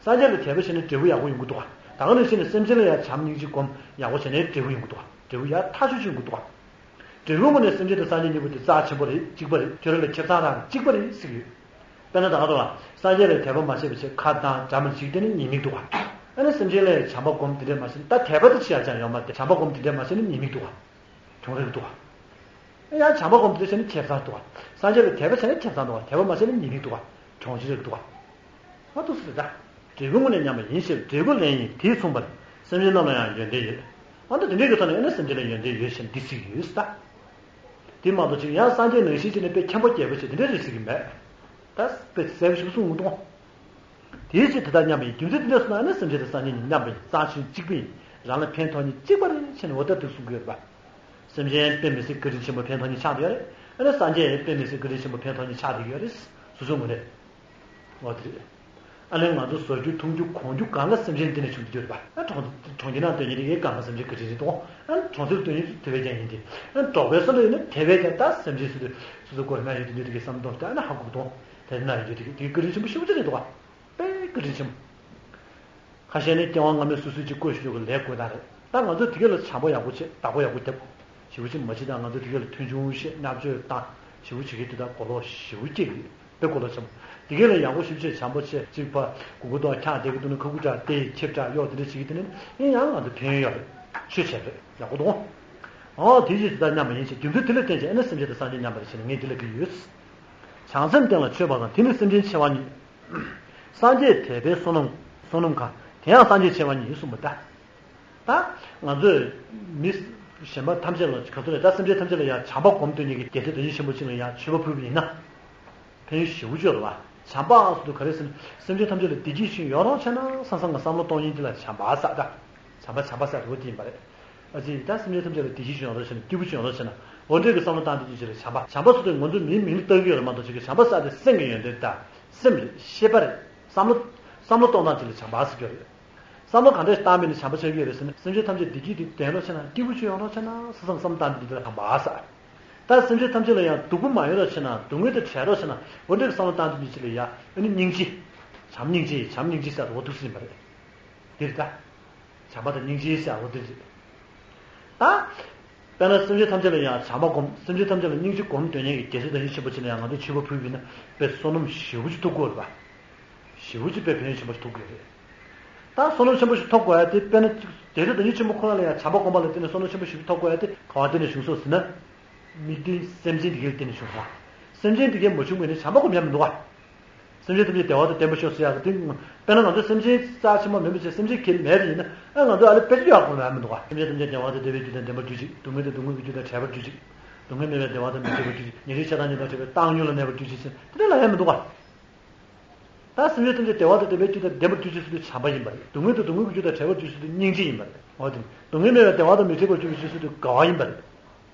སངས་རྒྱས་ལ་དད་པ་བྱས་ན་འབྲས་བུ་ཡག་པོ་ཡོང་གི་འདུག་ག་ད་ག་ནང་བཞིན་ནས་སེམས་ཅན་ལ་ཡང་བྱམས་སྙིང་རྗེ་སྒོམ། ཡག་པོ་བྱས་ན་འབྲས་བུ་ཡོང་གི་འདུག་ག་འབྲས་བུ་ཡག་ཐག་ཆོད་ཅིག་ཡོང་གི་འདུག་ག་འབྲས་བུའི་ངོས་ནས་སེམས་ཅན་དང་སངས་རྒྱས་གཉིས་པོ་དེ་རྩ་ཆེན་པོ་རེད། གཅིག་པ་རེད། ཁྱོད་རང་ལ་ཁེ་བཟང་རང་གཅིག་པ་རེད་ཟེར་གྱི་ཡོད། དཔེར་ན་ད་ག་དུ་ལ་སངས་རྒྱས་ལ་དད་པ་མ་བྱས་པ་བྱས་ཁ་བཏང་འདྲ་མི་འཇིག་དེ་ནི་ཉེས་དམིགས་འདུག་ག་ཨ་ནི་སེམས་ཅན་ལ་བྱམས་པ་སྒོམ་དེ་འདྲས་མ་བྱས་ན། ད་དད་པ་དེ་ཅི་ཡང་ཅང་ཡོད་མ་རེད། བྱམས་པ་སྒོམ་དེ་འདྲས་མ་བྱས་ན་ཉེས་དམིགས་འདུག་ག་གྱོང་རེད་འདུག་ག་ཡང་བྱམས་པ་སྒོམ་དེ་འདྲས་བྱས་ན་ཁེ་བཟང་འདུག་ག་སངས་རྒྱས་ལ་དད་པ་བྱས་ན་ཁེ་བཟང་འདུག་ག་དད་པ་མ་བྱས་ན་ཉེས་དམིགས་འདུག་ག་གྱོང་ཅི་རེད་འདུག་ག་མ་ཐུག་སྲིད་ད། འབྲས་བུའི་ངོས་ནས་མཉམ་པ་ཡིན་ཕྱིར་འབྲས་བུ་ལེན་ཡིན། དེས་མཚུངས་པར་སེམས་ཅན་རྣམས་ལ་ཡང་ཡོན་ཏན་ཡོད། འོ་ན་དེ་འདྲའི་གི་ཐོག་ནས་ཨེ་ན་སེམས་ཅན་ལ་ཡོན་ཏན་ཡོད་ཞེས་འདི་ཚིག་ཡོད་ད། དེ་མ་གཏོགས་ཅིག་ཡང་སངས་རྒྱས་ནང་བཞིན་བྱས་ནས་དཔེ་མཁན་པོ་རྒྱལ་པོ་ཞིག་དེ་འདྲའི་རེད་ཟེར་གི་མེད། ད་དཔེ་གསལ་པོ་ཞིག་གསུངས་མི་འདུག་དེའི་ཕྱིར་དེ་དག་མཉམ་པ་ཡིན། རྒྱུ་མཚན་དེ་འདྲ་སོང་ན་ཨེ་ན་སེམས་ཅན་དང་སངས་རྒྱས་གཉིས་མཉམ་པ་ཡིན། རྩ་ཆེན་གཅིག་པ་ཡིན། རང་ལ་ཕན་ཐོགས་མཁན་གཅིག་པ་རེད་ཟེར་ནས་འོ་ད་དེ་གསུང་གི་ཡོད་པ། སེམས་ཅན་དཔེ་མི་སྲིད་བཀའ་དྲིན་ཆེན་པོ་ཕན་ཐོགས་མཁན་ཆགས་བསྡད་ཡོད་རེད། ཨེ་ན་སངས་རྒྱས་དཔེ་མི་སྲིད་བཀའ་དྲིན་ཆེན་པོ་ཕན་ཐོགས་མཁན་ཆགས་བསྡད་ཡོད་རེད། སོ་སོའི་ངོས་ནས། འོ་དེ་རེད། ཨ་ནི་ང་ཚོ་ཟ་རྒྱུ་འཐུང་རྒྱུ་གོན་རྒྱུ་གང་ག་སེམས་ཅན་འདི་ནས་བྱུང་གི་ཡོད་རེད་པ། ཨ་གྲོང་གྲོང་ཁྱེར་ནང་སྡོད་མཁན་དེ་གའི་གང་ག་སེམས་ཅན་བཀའ་དྲིན་རེད་དོ། ཨ་གྲོང་གསེབ་སྡོད་མཁན་དེ་དེ་བས་ཀྱང་ཡིན་ཏེ། ཨ་འབྲོག་པའི་ས་ལ་ཡིན་ན་དེ་བས་ཀྱང་ད་སེམས་ཅན་སུ་དེ་སོ་སོ་སྐོར་ན་ཡོད་དེ་འདུག་དེ་གའི་བསམ་བློ་གཏོང་སྟེ་ཨ་ན་ཧ་གོ་གི་དོ། དེ་ན་ཡོད་དེ་དེ་བཀའ་དྲིན་ཆེན་པོ་ཞེ་པོ་ཅིག་རེད་དོ། དཔེ་བཀའ་དྲིན་ཆེན་པོ། ཁ་ཤས་ནི་སྐྱེ་བ་སྔ་མའི་སོ་སོའི་ཅིག་བཀོལ་ཞིག་ལ་ལས་བཀོལ་སྟངས་རེད། ད་ང་ཚོ་དེ་ག་ལ་བྱམས་པོ་ཡག་པོ་བྱེད། བདག་པོ་ཡག་པོ་རྒྱབ། ཞེ་པོ་ཅིག་མ་བྱེད་དང་། ང་ཚོ་དེ་ག་ལ་མཐོང་ཆུང་བྱེད། བརྙས་བཅོས་བཏང་། ཞེ་པོ་བྱེད་ཀྱི་དུས་ད་གོ་ལོག་ཞེ་པོ་སྐྱེ་གི་ཡོད། དེ་གོ་ལ་ཆེན་པོ། དེ་གས་ལ་ཡག་པོ་ཞིབ་བྱས་བྱམས་པོ་བྱས་གཅིག་ཕ་གུ་གུ་དང་འཁྱག་བསྡད་ཀྱི་འདུག་ན་ཁ་ཁུ་ཁྲག་དེ་ཁྱེར་དྲག་གཡོག་དེ་འདྲ་བྱེད་ཀྱི་དེ་ནི་ཨེ་ཡང་ང་ཚོ་ཕན་ཡོན་ཡོད་རེད། ཆོས་བྱས་རེད་ཡག་པོ་འདུག་ཨོ་དེ་ཅི་དེ་དག་མཉམ་པ་ཡིན་ཞེས་དེ་ཚོ་དེ་ལ་བརྟེན་བྱས་ཨེ་ན་སེམས་ཅན་དང་སངས་རྒྱས་མཉམ་པ་རེད་ཟེར་ནས་ངས་དེ་ལ་གི་ཡོད། བྱང་སེམས་བསྟན་ལ་མཆོད་པ་དང་དེ་ནི་སེམས་ཅན་ཆེ་བ་ཉིད། སངས་རྒྱས་དད་པའི་བསོད་ནམས་བསོད་ནམས་གང་དེ་ཡང་སངས་རྒྱས་ཆེ་བ་ཉིད་གསུངས་པ་ལྟར། ད་ང་ཚོས་མི་གཞན་པ་ཐམས་ཅད་ལ་ག་ཚོད་རེད་ད་སེམས་ཅན་ཐམས་ཅད་ལ་ཡང་བྱམས་པ་སྒོམ་སྟོན་མཁན་གྱི་རྒྱལ་སྲས་བདག་ཉིད་ཆེན་པོ་ཅིག་ལ་ཡང་མཆོད་པ་ཕུལ་བ་ཡིན་ན། ཕན་ཡོན་ཞེ་པོ་ཅིག་ཡོད་རེད་བ། བྱམས་པ་ཟེར་དུས་ག་རེ་ཟེར་ན་སེམས་ཅན་ཐམས་ཅད་ལ་བདེ་སྐྱིད་ཞིག་ཡོང་རོགས་བྱས་ན་བསམ་བསམ་གི་བསམ་བློ་གཏོང་མཁན་དེ་ལ་བྱམས་པ་ཟེར་ད། བྱམས་པ་བྱམས་པ་ཟེར་དེ་འོ་དེ་ཡིན་པ་རེད། ཨ་ཙི་ད་སེམས་ཅན་ཐམས་ཅད་ལ་བདེ་སྐྱིད་ཞིག་ཡོང་རོགས་བྱས་ན་སྐྱིད་པོ་ཅིག་ཡོང་རོགས་བྱས་ན་འོ་འདྲའི་གི་བསམ་བློ་བཏང་དེ་ཅིག་ལ་བྱམས་པ་བྱམས་པ་ཟེར་དུས་ང་ཚོ་མིའི་མིང་ལ་བཏགས་ཀྱི་ཡོད་རེད་མ་གཏོགས་ཅིག་གི་བྱམས་པ་ཟེར་དེ་སེམས་ཀྱི་ཡོན་ཏན་ད་སེམས་རེད་ཤེས་པ་རེད། བསམ་བློ་བསམ་བློ་གཏོང་སྟངས་ཅིག་ལ་བྱམས་པ་ཟེར་གྱི་ཡོད་རེད། བསམ་བློ་གང་འདྲ་ཞིག་བཏང་བས་ནས་བྱམས་པ་བྱེད་ཀྱི་ཡོད་རེད་ཟེར་ན་སེམས་ཅན་ཐམས་ཅད་བདེ་སྐྱིད་དེ་ལྡན་རོགས་བྱས་ན་སྐྱིད་པོ་ཅིག་ཡོང་རོགས་བྱས་ན་བསམ་བསམ་བསམ་བཏང་དེ་འདི་ལ་བྱམས་པ་ཟེར། ད་སེམས་ཅན་ཐམས་ཅད་ལ་ཡང་སྡུག་པོ་མ་ཡོང་རོགས་བྱས་ན་སྡུག་བསྔལ་དེ་བྲལ་རོགས་བྱས་ན་འོ་འདྲའི་བསམ་བློ་བཏང་དེ་འདི་ཅིག་ལ་ཡ་ཨ་ནི་སྙིང་རྗེ། བྱམས་སྙིང་རྗེ་བྱམས་སྙིང་རྗེ་ཟེར་འོ་འདུག་སེ་ཡིན་པ་རེད། འདིར་ད། བྱམས་པ་དང་སྙིང་རྗེ་ཟེར་འོ་འདིར་རེད། ད། དཔེར་ན་སེམས་ཅན་ཐམས་ཅད་ལ་ཡང་བྱམས་པ་སྒོམ་སེམས་ཅན་ཐམས་ཅད་ལ་སྙིང་རྗེ་སྒོམ་འདོད་མཁན་གྱི་རྒྱལ་སྲས་བདག་ཉིད་ཆེན་པོ་ཅིག་ལ་ཡང་ང་ཚོས་མཆོད་པ་ཕུལ་བ་ཡིན་ན་དཔེ་བསོད་ནམས་ཞེ་པོ་ཅིག་ཐོབ་ཀྱི་ཡོད་རེད་པ། ཞེ་པོ་ཅིག་དཔེ་ཕན་ཡོན་ཆེན་པོ་ཞིག་ཐོབ་ཀྱི་ཡོད་རེད། ད་བསོད་ནམས་ཆེན་པོ་ཞིག་ཐོབ་དགོས་ཡ་དེ་དཔེར་ན་རྒྱལ་སྲས་བདག་ཉིད་ཆེན་པོ་ཁོ་རང་ལ་ཡང་བྱམས་པ་སྒོམ་པ་ལ་བརྟེན་ནས་བསོད་ནམས་ཆེན་པོ་ཞིག་ཐོབ་དགོས་ཡ་དེ་ག་བ་བརྟེན་ནས་བྱུང་སོང་ཟེར་ན། དམིགས་རྟེན་སེམས་ཅན་དེ་གའི་བརྟེན་ནས་བྱུང་སོང་། སེམས་ཅན་དེ་གའི་མ་བྱུང་བས་ནི་བྱམས་པ་སྒོམ་ཡ་མི་འདུག་ག་སེམས་ཅན་ཐམས་ཅད་བདེ་བ་དང་ལྡན་པར་ཤོག་ཟེར་ཡག་གི་དེ། དཔེར་ན་ང་ཚོ་སེམས་ཅན་རྩ་ཆེན་པོ་མིན་པ་བྱས་སེམས་ཅན་གལ་མེད་པ་ཡིན་ན་ཨ་ང་ཚོ་ཨ་ལེ་དཔེ་ཆ་ཡག་པོ་ལ་མི་འདུག་ག་སེམས་ཅན་ཐམས་ཅད་བདེ་བ་དང་ལྡན་པའི་རྒྱུ་དང་ལྡན་པར་གྱུར་ཅིག་སྡུག་བསྔལ་དང་སྡུག་བསྔལ་གྱི་རྒྱུ་དང་བྲལ་བར་གྱུར་ཅིག་སྡུག་བསྔལ་མེད་པའི་བདེ་བ་དང་མི་འབྲལ་བར་གྱུར་ཅིག་ཉེ་རིང་ཆགས་སྡང་གཉིས་དང་བྲལ་བའི་བཏང་སྙོམས་ལ་གནས་པར་གྱུར་ཅིག་ཟེར་དེ་འདྲ་ལ་ཡང་མི་འདུག་ག་ད་སེམས་ཅན་ཐམས་ཅད་བདེ་བ་དང་ལྡན་པའི་རྒྱུ་དང་ལྡན་པར་གྱུར་ཅིག་ཟེར་དུས་བྱམས་པ་ཡིན་པ་རེད། སྡུག་བསྔལ་དང་སྡུག་བསྔལ་གྱི་རྒྱུ་དང་བྲལ་བར་གྱུར་ཅིག་ཟེར་དུས་སྙིང་རྗེ་ཡིན་པ་རེད། འོ་དེ་སྡུག་བསྔལ་མེད་པའི་བདེ་བ་དང་མི་འབྲལ་བར་གྱུར་ཅིག་ཟེར་དུས་དགའ་བ་ཡིན་པ་རེད།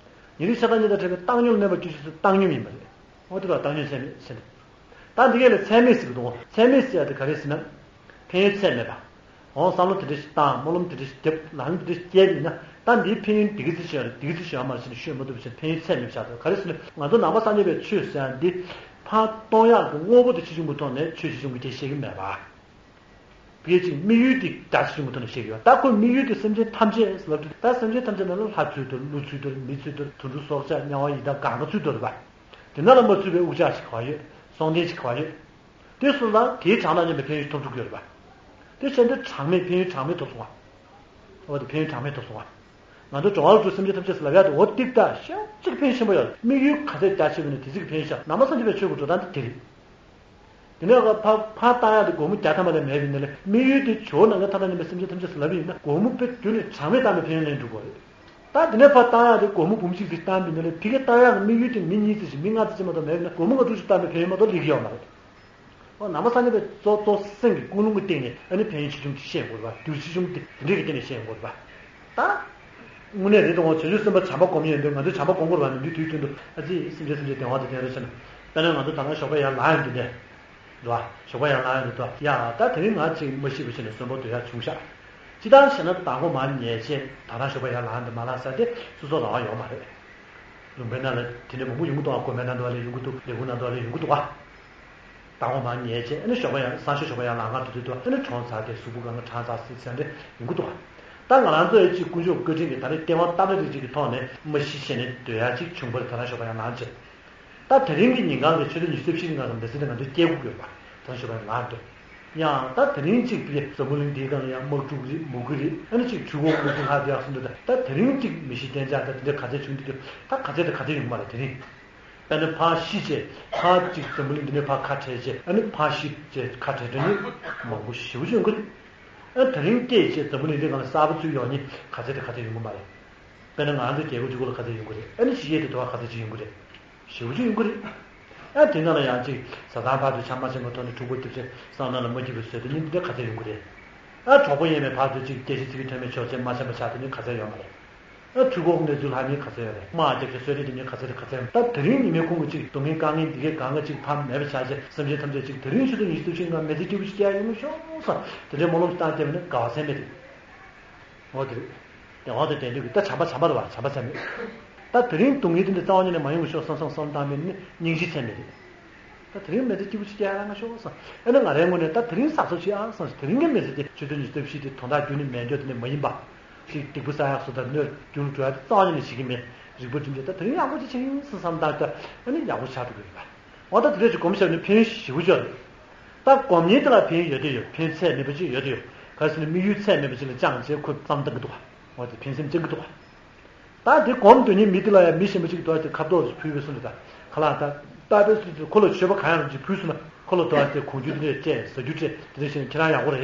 ཉེ་རིང་ཆགས་སྡང་གཉིས་དང་བྲལ་བའི་བཏང་སྙོམས་ལ་གནས་པར་གྱུར་ཅིག་ཟེར་དུས་བཏང་སྙོམས་ཡིན་པ་རེད། འོ་དེ་ལ་བཏང་སྙོམས་ཚད་མེད་ཟེར་འདུག་ད་འདི་གས་ལ་ཚད་མེད་ཟེར་གྱི་འདུག་ཚད་མེད་ཟེར་ཡ་དེ་ག་རེ་ཟེར་ན། ཕན་ཡོན་ཚད་མེད་པ། འོང་བསམ་བློ་དེ་འདྲ་ཞིག་བཏང་སྨོན་ལམ་དེ་འདྲ་ཞིག་བརྒྱབ་ལམ་དེ་འདྲ་ཞིག་བསྐྱལ་ཡིན་ན་ད་འདིའི་ཕན་ཡོན་འདི་ག་ཚོད་ཞིག་ཡོད་རེད་འདི་ག་ཚོད་ཞིག་ཡོད་མ་རེད་ཟེར་ནས་ཤོད་མ་ཐུབ་པ་བྱས་ཕན་ཡོན་ཚད་མེད་པ་ཆགས་འདུག་ག་རེ་ཟེར་ན་ང་ཚོ་ནང་པ་སངས་རྒྱས་པའི་ཆོས་ཟེར་ཡ་འདི་ཕར་གཏོང་ཡག་གི་དངོས་པོ་དེ་ཆེ་ཆུང་གི་ཐོག་ནས་ཆོས་ཆེ་ཆུང་གི་དེ་བཤད་ཀྱི་མེད་པ། དེ་གཅིག་དམིགས་ཡུལ་དེ་རྒྱ་ཆེ་ཆུང་གི་ཐོག་ནས་བཤད་ཀྱི་ཡོད་ད་ཁོ་དམིགས་ཡུལ་དེ་སེམས་ཅན་ཐམས་ཅད་ལབ་དུས་ད་སེམས་ཅན་ཐམས་ཅད་ནང་ལ་ལྷ་ཚུད་དོ་ཀླུ་ཚུད་དོ་མི་ཚུད་དོ་དུད་འགྲོ་སྲོག་ཆགས་དམྱལ་བ་ཡི་དྭགས་གང་ག་ཚུད་དོ་རེད་པ། དེ་ནང་ལ་མ་ཚུད་པའི་དབུགས་ཆགས་ཤིག་ག་བ་ཡོད། སྲོག་ལྡན་ཞིག་ག་བ་ཡོད། དེ་སོང་ཙང་དེའི་གྲངས་དང་མཉམ་པའི་ཕན་ཡོན་ཐོབ་ཐུབ་ཀྱི་ཡོད་རེད་པ། དེ་བྱས་ན་དེ་གྲངས་མེད་ཕན་ཡོན་གྲངས་མེད་ཐོབ་སོང་བ། འོ་དེ་ཕན་ཡོན་གྲངས་མེད་ཐོབ་སོང་བ། ང་ཚོ་འགྲོ་བ་ལ་སོགས་སེམས་ཅན་ཐམས་ཅད་ཟེར་ལབ་ཡ་དེ་འོ་ཏིག་ཏག་ཤ་གཅིག་ཕན་ཆེན་པོ་ཡོད་རེད། དམིགས་ཡུལ་ག་ཚད་རྒྱ་ཆེ་བ་ནས་དེ་ཚིག་གི་ཕན་ཡོན་ཤ་ནང་པ་སངས་རྒྱས་པའི་ཆོས་ཀྱི་འགྲོ་སྟངས་དེ་དེ་རེད། དེ་ནས་ཕར་ཕར་བཏང་ཡ་དེ་སྒོར་མོ་བརྒྱ་ཐམ་པ་ལས་མེད་པ་ཡིན་ན་ལས་དམིགས་ཡུལ་དེ་ཇོ་བོ་ནམ་མཁའ་མཐའ་དང་མཉམ་པའི་སེམས་ཅན་ཐམས་ཅད་ཟེར་ལབ་པ་ཡིན་ན་སྒོར་མོ་དཔེ་རྒྱུ་ནས་གྲངས་མེད་བཏང་བའི་ཕན་ཡོན་ལེན་འགྲོ་གི་རེད། ད་དེ་ནས་ཕར་བཏང་ཡག་དེ་སྒོར་མོ་འབུམ་གཅིག་ཙམ་བཏང་པ་ཡིན་ན་ལས་ཕ་གིར་བཏང་ཡག་གི་དམིགས་ཡུལ་དེ་མི་གཉིས་ཙམ་ཞིག་མི་ལྔ་ཙམ་ཅིག་མ་གཏོགས་མེད་ན་སྒོར་མོ་ལྔ་དྲུག་ཅིག་བཏང་པའི་ཕན་ཡོན་མ་གཏོགས་ལེགས་ཀྱི་ཡོད་མ་རེད། འོ་ནང་པ་སངས་རྒྱས་པའི་གཙོ་གཙོ་སེམས་ཀྱི་ཀུན་སློང་གི་སྟེང་ནས་ཨ་ནི་ཕན་ཡོན་ཆེ་ཆུང་དེ་བཤད་དགོས་རེད་པ། རྒྱུ་ཆེ་ཆུང་དེ་དེ་འདྲས་ཀྱི་སྟེང་ནས་བཤད་དགོས་རེད་པ། ད་དངོས་གནས་རེད་དང་བྱང་ཆུབ་སེམས་དཔའ་བྱམས་པ་སྒོམ་ཡོང་དུས་ང་ཚོས་བྱམས་པ་སྒོམ་དགོས་རེད་པ། ནམ་རྒྱུན་དུས་རྒྱུན་དུ་ཨ་ཙི་སེམས་ཅན་སེམས་ཅན་བདེ་བ་དང་ལྡན་རོགས་བྱས་ན། དཔེར་ན་ང་ཚོ་ད་ལྟ་ཞོགས་པ་ཡར་ལངས་ཡོང་དུས་ནས། རེད་པ། ཞོགས་པ་ཡར་ལངས་ཡོང་དུས་ཡ་ད་དེ་རིང་ང་ཅིག་མ་ཤི་བ་བྱས་ནས་གསོན་པོ་སྡོད་ཡ་བྱུང་ཤག་ཅི་ལྟར་བྱས་ན་མདང་དགོང་མར་ཉལ་བྱས་ད་ལྟ་ཞོགས་པ་ཡར་ལངས་དུས་མ་ལངས་ས་དེ་སོ་སོ་རང་དབང་ཡོད་མ་རེད། ལུང་པའི་ནང་ལ་དེ་འདྲ་མང་པོ་ཡོང་གི་འདུག་ཨ། དགོན་པའི་ནང་དུ་ལ་ཡོང་གི་འདུག་ལས་ཁུངས་ནང་དུ་ལ་ཡོང་གི་འདུག་ཨ། མདང་དགོང་མར་ཉལ་བྱས་ཨ་ནི་ཞོགས་པ་ཡར་སང་ཞོགས་ཞོགས་པ་ཡར་ལངས་ག་འགྲོ་དུས་དུ་ཨ་ནི་གྲོངས་ཚར་ཏེ་གཟུགས་པོ་གང་ག་གྲང་ཚར་སྲིད་ཚར་འདྲ་ཡོང་གི་འདུག་ཨ། ད་ང་རང་ཚོ་ཡི་གཅིག་དཀོན་མཆོག་བཀའ་དྲིན་གྱིས་ད་རེས་སྟེས་དབང་སྟབས་བདེ་ཅིག་གི་ཐོག་ནས་མ་ཤི་ཞེས་ནས་སྡོད་ཡ་ཅིག་བྱུང་བར་ད་ལྟ་ཞོགས་པ་ཡར་ལངས་བྱས། ད་དེ་རིང་གི་ཉིན་གང་གི་ཆུ་ཚོད་ཉི་ཤུ་རྩ་བཞི་ནང་ལ་མི་ཚེ་འདི་ང་ཚོས་སྐྱེལ་དགོས་ཡོད་པ་ད་ཞོགས་པ་ཡར་ལངས་འདུག་ཡང་ད་དེ་རིང་གཅིག་པའི་འཛམ་བུ་གླིང་འདིའི་སྒང་ལ་ཡང་དམག་འཁྲུག་རེད་མུ་གེ་རེད། ཨ་ནི་གཅིག་ཆུ་འགོ་གློག་འཁྱུག་ལྷག་དེ་ཡག་སོང་འདུག་ད་ད་དེ་རིང་གཅིག་མི་ཤི་རྟེན་འབྱུང་ད་དེ་འདྲ་ག་ཚད་བྱུང་འདུག་ད་ག་ཚད་དེ་ག་ཚད་ཡོང་གི་མ་རེད་དེ་རིང་། དཔེར་ན་ཕར་ཤི་བྱས་ཕར་གཅིག་འཛམ་བུ་གླིང་འདི་ནས་ཕར་ཁ་བྲལ་བྱས་ཨ་ནི་ཕར་ཤི་བྱས་ཁ་བྲལ་འགྲོ་མཁན་མང་པོ་ཞེ་པོ་ཅིག་ཡོང་གི་རེད། ཨ་དེ་རིང་སྐྱེས་བྱས་འཛམ་བུ་གླིང་འདིའི་སྒང་ལ་གསར་པ་ཚུར་ཡོང་མཁན་ག་ཚད་དེ་ག་ཚད་ཡོང་གི་མ་རེད། དཔེར་ན་ང་ཚོ་རྒྱལ་པོ་གཅིག་པོ་ལ་ག་ཚད་ཡོང་གི་རེད། ཨ་ནི་ཕྱི་རྒྱལ་དུ་དུ་བ་ག་ཚད་ཅིག་ཡོང་གི་རེད། ཞེ་པོ་ཅིག་ཡོང་གི་རེད། ཨ་དེ་ནང་ལ་ཡང་ཅིག་བཟའ་ཚང་བར་དུ་ཆ་མ་ཤེས་པ་ཐོག་ནས་འཁྲུག་པ་ཐེབས་བྱས་བསམ་ན་ལ་མ་སྐྱིད་པའི་བཟོས་དེ་ནི་འདི་འདྲ་ག་ཚད་ཡོང་གི་རེད། ཨ་གྲོགས་པོ་ཡིན་པའི་བར་དུ་ཅིག་སྐད་ཆ་ཚིག་གི་ཐོན་མེད་ཆོག་ཅེས་མ་བྱས་པ་ཆགས་དེ་ནི་ག་ཚད་ཡོད་མ་རེད། ཨ་འཕྲུལ་འཁོར་གནས་ཚུལ་ལྷག་མིན་ག་ཚད་ཡོད་རེད། དམག་རྒྱབ་ཀྱི་གསོད་རེས་དེ་མིན་ག་ཚད་རེད་ག་ཚད་ཡོད་མ་རེད། ད་དེ་རིང་ཉི་མའི་ཁོང་གི་ཅིག་སྡུག་བསྔལ་དཀའ་ངལ་འདི་གས་གང་ག་ཅིག་ཕར་མེད་པ་ཆགས་ཅེས་སེམས་ཅན་ཐམས་ཅད་ཅིག་དེ་རིང་ཆུ་ཚོད་ཉི་ཤུ་རྩ་བཞི་ནང་མི་ཚེ་སྐྱིད་པོ་ཞིག་སྐྱེལ་ཡོང་ཤོག་བསམ་དེ་འདྲའི་སྨོན་ལམ་ཞིག་བཏང་བསྡད་པ་ནི་དགའ་བ་ཚད་མེད་རེད། འོ་དེ་རེད། དེ་འོ་དེ་དྲན་འདུག་གི་ད་བྱམས་པ་བྱམས་པ་རེད་བ་བྱམས་པ་ཚད་མེད། ད་དེ་རིང་སྡུག་བསྔལ་དེ་འདྲ་རྩ་བ་ཉིད་ནས་མ་ཡོང་གི་ཤོག་བསམ་བསམ་བསམ་བཏང་མིན་ནི་སྙིང་རྗེ་ཚད་མེད་རེད། ད་དེ་རིང་མི་ཚེ་སྐྱིད་པོ་ཞིག་སྐྱེལ་ཡ་ང་ཤོག་བསམ། ཨ་ནི་ང་རའི་ངོས་ནས་ད་དེ་རིང་གཟབ་གཟབ་བྱེད་ཨ་བསམ་དེ་རིང་གི་མི་ཚེ་དེ་ཆུ་ཚོད་ཉི་ཤུ་རྩ་བཞི་དེ་དོན་དག་རྒྱུན་ནས་མེད་འགྲོ་དེ་འདྲ་མ་ཡིན་པ། ཞིག་སྡིག་པ་བསགས་ཡག་བཟོ་ད་གནོད་རྒྱུ་ལ་འགྲོ་ཡ་དེ་རྩ་བ་ཉིད་ནས་བྱེད་ཀྱི་མེད། རིག་པ་བསྒྲིམས་བྱས་ད་དེ་རིང་ཡག་པོ་ཅིག་བྱེད་ཡིན་བསམ་བསམ་བཏང་ད་ཨ་ནི་ཡག་པོ་ཆགས་འགྲོ་གི་རེད་པ། འོ་ད་དེ་འདྲ་ཅིག་སྒོམ་བཞག་ནས་ཕན་ཡོན་ཞེ་པོ་ཅིག་ཡོད་རེད། ད་སྒོམ་མཁན་དེ་ལ་ཕན་ཡོན་ཡོད་དེ་ཡོད། ཕན་ཡོན་ཚད་མེད་པ་ཅིག་ཡོད་དེ་ཡོད། ག་རེ་ཟེར་ན་དམིགས་ཡུལ་ཚད་མེད་པ་ཅིག་ལ་བཅངས་བྱས་ཁོས་བསམ་བཏང་གི་འདུག་ག་འོ་དེ་ཕན་སེམས་ཅན་གྱི་འདུག་ག་ད་དེ་སྒོམ་འདོད་མཁན་མི་དེ་ལ་ཡང་མི་གཞན་པ་ཅིག་གིས་དོ་བ་དེ་ཁ་དོག་ཅིག་ཕུལ་བས་སོང་དེ། ད་ཁ་ལག་ད་ད་དཔེ་སུ་དེ་ཁོ་ལ་མཆོད་པ་གང་ཡང་ཅིག་ཕུལ་སོང་ན། ཁོ་ལ་དོ་བ་དེ་གོང་ཆུ་དེ་འདྲས་སྤྲད། ཟ་རྒྱུ་སྤྲད། དེ་འདྲས་བྱས་ན་ཁྱེད་རང་ཡག་པོ་རེད།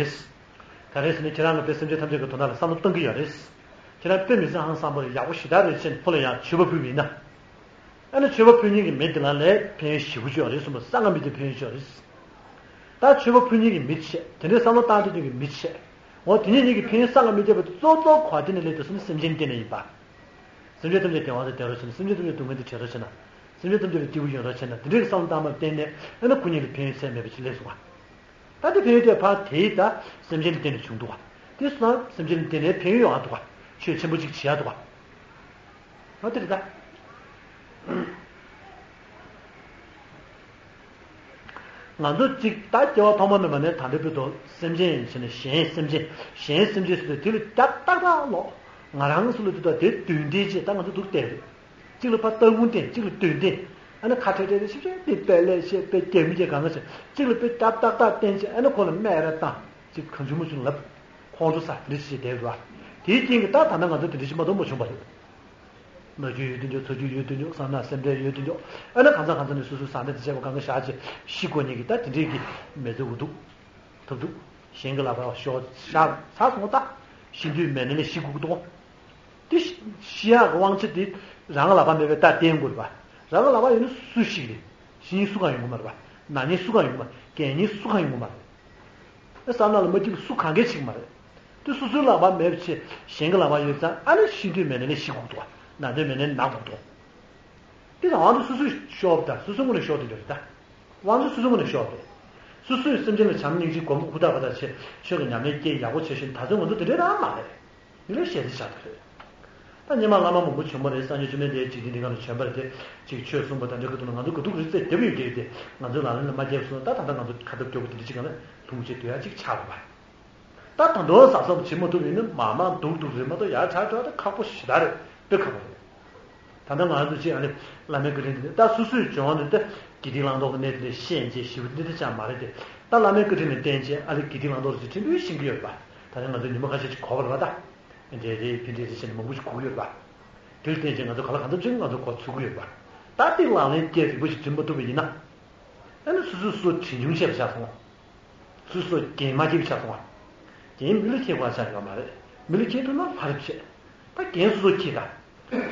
ག་རེ་ཟེར་ན་ཁྱེད་རང་གིས་དཔེ་སེམས་ཅན་ཐམས་ཅད་ཀྱི་དོན་དག་ལ་བསམ་བློ་གཏོང་གི་ཡོད་རེད། ཁྱེད་རང་དཔེ་མི་སྲིད་ཧང་སང་པོ་རེད། ཡག་པོ་ཞེ་དྲག་རེད་ཟེར་ནས་ཁོ་ལ་ཡང་མཆོད་པ་ཕུལ་བ་ཡིན་ན། ཨ་ནི་མཆོད་པ་ཕུལ་མཁན་གྱི་མི་དེ་ལ་ལས་ཕན་ཡོན་ཞེ་པོ་ཅིག་ཡོད་རེད་གསུངས་པ། གསང་སྔགས་མི་དེ་ཕན་ཡོན་ཅིག་ཡོད་རེད། ད་མཆོད་པ་ཕུལ་མཁན་གྱི་མི་བྱས། དེ་འདྲའི་བསམ་བློ་བཏང་སྡོད་མཁན་གྱི་མི་བྱས། འོ་དེ་གཉིས་གཉིས་ཀྱི་ཕན་ཡོན་གསང་སྔགས་མི་རྒྱས་པ་དེ་གཙོ་གཙོ་གོ་བ་དེ་ནས་སླེབས་འདུག་ཟེར་ན་སེམས་ཅན་ལ་བརྟེན་ནས་ཡིན་པ། སེམས་ཅན་ཐམས་ཅད་བདེ་བ་དང་ལྡན་རོགས་བྱེད་ན། སེམས་ཅན་ཐམས་ཅད་སྡུག་བསྔལ་དང་བྲལ་རོགས་བྱེད་ན། སེམས་ཅན་ཐམས་ཅད་ལ་སྐྱིད་པོ་ཡོང་རོགས་བྱེད་ན། དེ་འདྲའི་བསམ་བློ་བཏང་བར་བརྟེན་ནས་ཨ་ནི་ཁོ་གཉིས་ལ་ཕན་ཡོན་ཚད་མེད་པ་ཅིག་སླེབས་སོང་བ། ད་དེ་ཕན་ཡོན་དེ་ཕར་དེའི་ད་སེམས་ཅན་ལ་བརྟེན་ནས་བྱུང་འདུག་བ། དེ་སོང་ཙང་སེམས་ཅན་ལ་བརྟེན་ནས་ཕན་ཡོན་ཡོང་ང་འདུག་བ། ཆོས་ཆེན་པོ་ཅིག་བྱེད་ཡ་འདུག་བ། ཨ་དེ་རེད་ད། ང་ཚོ་གཅིག་ད་སྐྱེ་བ་ཐོག་མ་མེད་པ་ནས་ད་ལྟའི་བར་དུ་སེམས་ཅན་ཡིན་ཕྱིན་ན་གཞན་སེམས་ཅན། གཞན་སེམས་ཅན་ཟེར་དུས་དེ་ལ་རྒྱབ་ཏག་ཏག་ལོག་ང་རང་སུ་ལ་དེ་དང་དེ་རྡུང་རྡེག་བྱས། ད་ང་ཚོ་འདུག་བསྡད་རེད། གཅིག་ལ་ཕར་སྟ་གོན་བསྟན། གཅིག་ལ་རྡུང་རྡེག་ཨ་ནི་ཁ་བྲལ་བྲལ་རེ་ཞིབ་ཞིབ་དེ་དཔེ་ལས་བཤད། དཔེ་རྒྱག་མི་རྒྱག་གང་ག་བྱས། གཅིག་ལ་དཔེ་རྒྱབ་ཏག་ཏག་བསྟན་བྱས་ཨ་ནི་ཁོ་ལ་སྨད་ར་བཏང་། གཅིག་གང་བྱུང་མ་བྱུང་ལབ། ཁོང་ཁྲོ་ཟ། དེ་འདྲ་བྱས་བསྡད་རེད་བ། དེའི་རྐྱེན་གྱིས་ད་ད་ལྟ་ང་ཚོ་དེ་འདྲ་ཞིག་མ་གཏོགས་མ་བྱུང་བ་རེད། ན་རྒྱུ་ཡོད་དུས་འཇོག་ཚ་རྒྱུ་ཡོད་དུས་འཇོག་བསམ་ན་སེམས་ཁྲལ་ཡོད་དུས་འཇོག་ཨ་ནི་གང་ཟག་གང་ཟག་ནས་སོ་སོའི་བཟའ་ཟླ་དང་བཅས་པ་གང་ག་བཞག་བྱས་ཤི་དགོས་མཁན་གྱི་ད་དེ་འདྲས་ཀྱི་མི་ཚེ་འུ་ཐུག་ཐབས་སྡུག་གཞན་གྱི་ལག་པར་ཤོར་བཞག་ཚར་སོང་། ད་ཤི་དུས་མེད་ནས་ལས་ཤི་དགོས་ཀྱི་འདུག་དེ་ཤི་ཡག་གི་དབང་ཆ་དེ་རང་གི་ལག་པར་མེད་པའི་ད་བསྟན་དགོས་རེད་པ། རང་གི་ལག་པར་ཡོད་ན་སུ་ཞིག་རེད། ཤི་མཁན་སུ་གང་ཡོང་གི་མ་རེད་པ། ན་མཁན་སུ་གང་ཡོང་གི་མ་རེད། རྒས་མཁན་སུ་གང་ཡོང་གི་མ་རེད། ཨ་བསམ་ན་ལ་མ་སྐྱིད་པ་སུ་གང་གས་བྱེད་ཀྱི་མ་རེད། དེ་སོ་སོའི་ལག་པར་མེད་པ་བྱས་གཞན་གྱི་ལག་པར་ཡོད་ཙང་ཨ་ནི་ཤི་དུས་མེད་ནས་ལས་ཤི་དགོས་འདུག་ན་དུས་མེད་ནས་ན་དགོས་འདུག་དེ་རང་དབང་དུ་སོ་སོས་ཤོར་བ་དང་སོ་སོའི་ངོས་ནས་ཤོར་དེ་འདྲ་རེད་ད། དབང་ཆ་སོ་སོའི་ངོས་ནས་ཤོར་བ་རེད། སོ་སོས་སེམས་ཅན་ལ་བྱམས་སྙིང་རྗེ་སྒོམ་ཧུར་ཐག་པ་དང་བྱས་ཆོས་ཀྱི་ཉམས་ལེན་སྐྱེས་ཡག་པོ་བྱས་ཤིང་ད་ཚོད་ང་ཚོ་དེ་འདྲའི་རང་མ་རེད། འདི་ལས་ཞེ་ཚིག་ཆགས་འདུག་རེད། ད་སྔོན་མ་བླ་མ་མང་པོ་བྱོན་པ་རེད། སངས་རྒྱས་བཅོམ་ལྡན་འདས་འཇིག་རྟེན་འདི་སྒང་ལ་བྱོན་པ་རེད་དེ། ཅིག་ཆོས་གསུངས་པ་དང་འདྲ་གི་འདུག་ན་ང་ཚོ་དགའ་སྡུག་རེ་རྩེ་རྒྱབ་ཡོད་ཀྱི་རེད་དེ། ང་ཚོའི་ལག་ལེན་ལ་མ་རྒྱབ་སོང་ན་ད་ད་ལྟ་ང་ཚོ་ཁ་འཐབ་རྒྱག་དགོས་དེ་འདྲ་ཅིག་གང་ལ་ལྷུང་བྱེད་སྡོད་ཡ་ཅིག་ཆགས་རེད་པ། ད་ད་དུང་བཟང་བཟང་བྱེད་མ་ཐུབ་ཡིན་ན་མ་མང་སྡུག་སྡུག་རེད་མ་གཏོགས་ཡག་ཆགས་ཆོག་ད་ཁག་པོ་ཞེ་དྲག་རེད། དཔེ་ཁག་པོ་རེད། ད་ལྟ་ང་ཚོ་ཅིག་ཨ་ནི་བླ་མའི་བཀའ་དྲིན་དེ་ད་སོ་སོའི་སྦྱོང་བ་འདི་ད་དགེ་སྡིག་བླང་དོར་གྱི་གནས་དེ་འདྲ་ཤེས་བྱས་ཞིབ་འདི་འདྲ་ཅང་མ་རེད་དེ། ད་བླ་མའི་བཀའ་དྲིན་ལ་བརྟེན་བྱས་ཨ་ནི་དགེ་སྡིག་བླང་དོར་ཅིག་ཕྲན་བུ་ཤེས་ཀྱི་ཡོད་པ། ད་ལྟ་ང་ཚོ་ཉི་མ་ཁ་ཤས་ཅིག་གོ་བ་རེད་པ། ད་འདྲ་རེད་ཕན་འདྲ་རེད་ཟེར་ནས་མང་པོ་ཞིག་གོ་གི་ཡོད་པ། དེ་ལ་བརྟེན་བྱས་ང་ཚོ་ག་ལ་གང་འཚམ་ཅིག་ང་ཚོ་གོ་ཚུད་ཀྱི་ཡོད་པ། ད་དེ་ལག་ལེན་བསྟར་རིག་པ་ཞིག་འཛིན་མ་ཐུབ་པ་ཡིན་ན། ཨ་ནི་སོ་སོ་སོ་དྲན་ཆུང་བྱས་པ་ཆགས་སོང་། སོ་སོ་རྒན་མ་སྐྱེས་པ་ཆགས་སོང་བ། རྒན་མི་ལ་ཁྱེད་དགོས་ཆགས་ཡོད་མ་རེད། མི་ལ་ཁྱེད་ཐུབ་ན་ཕར་བྱེད། ད་རྒན་སོ་སོ་ཁྱེད་ད།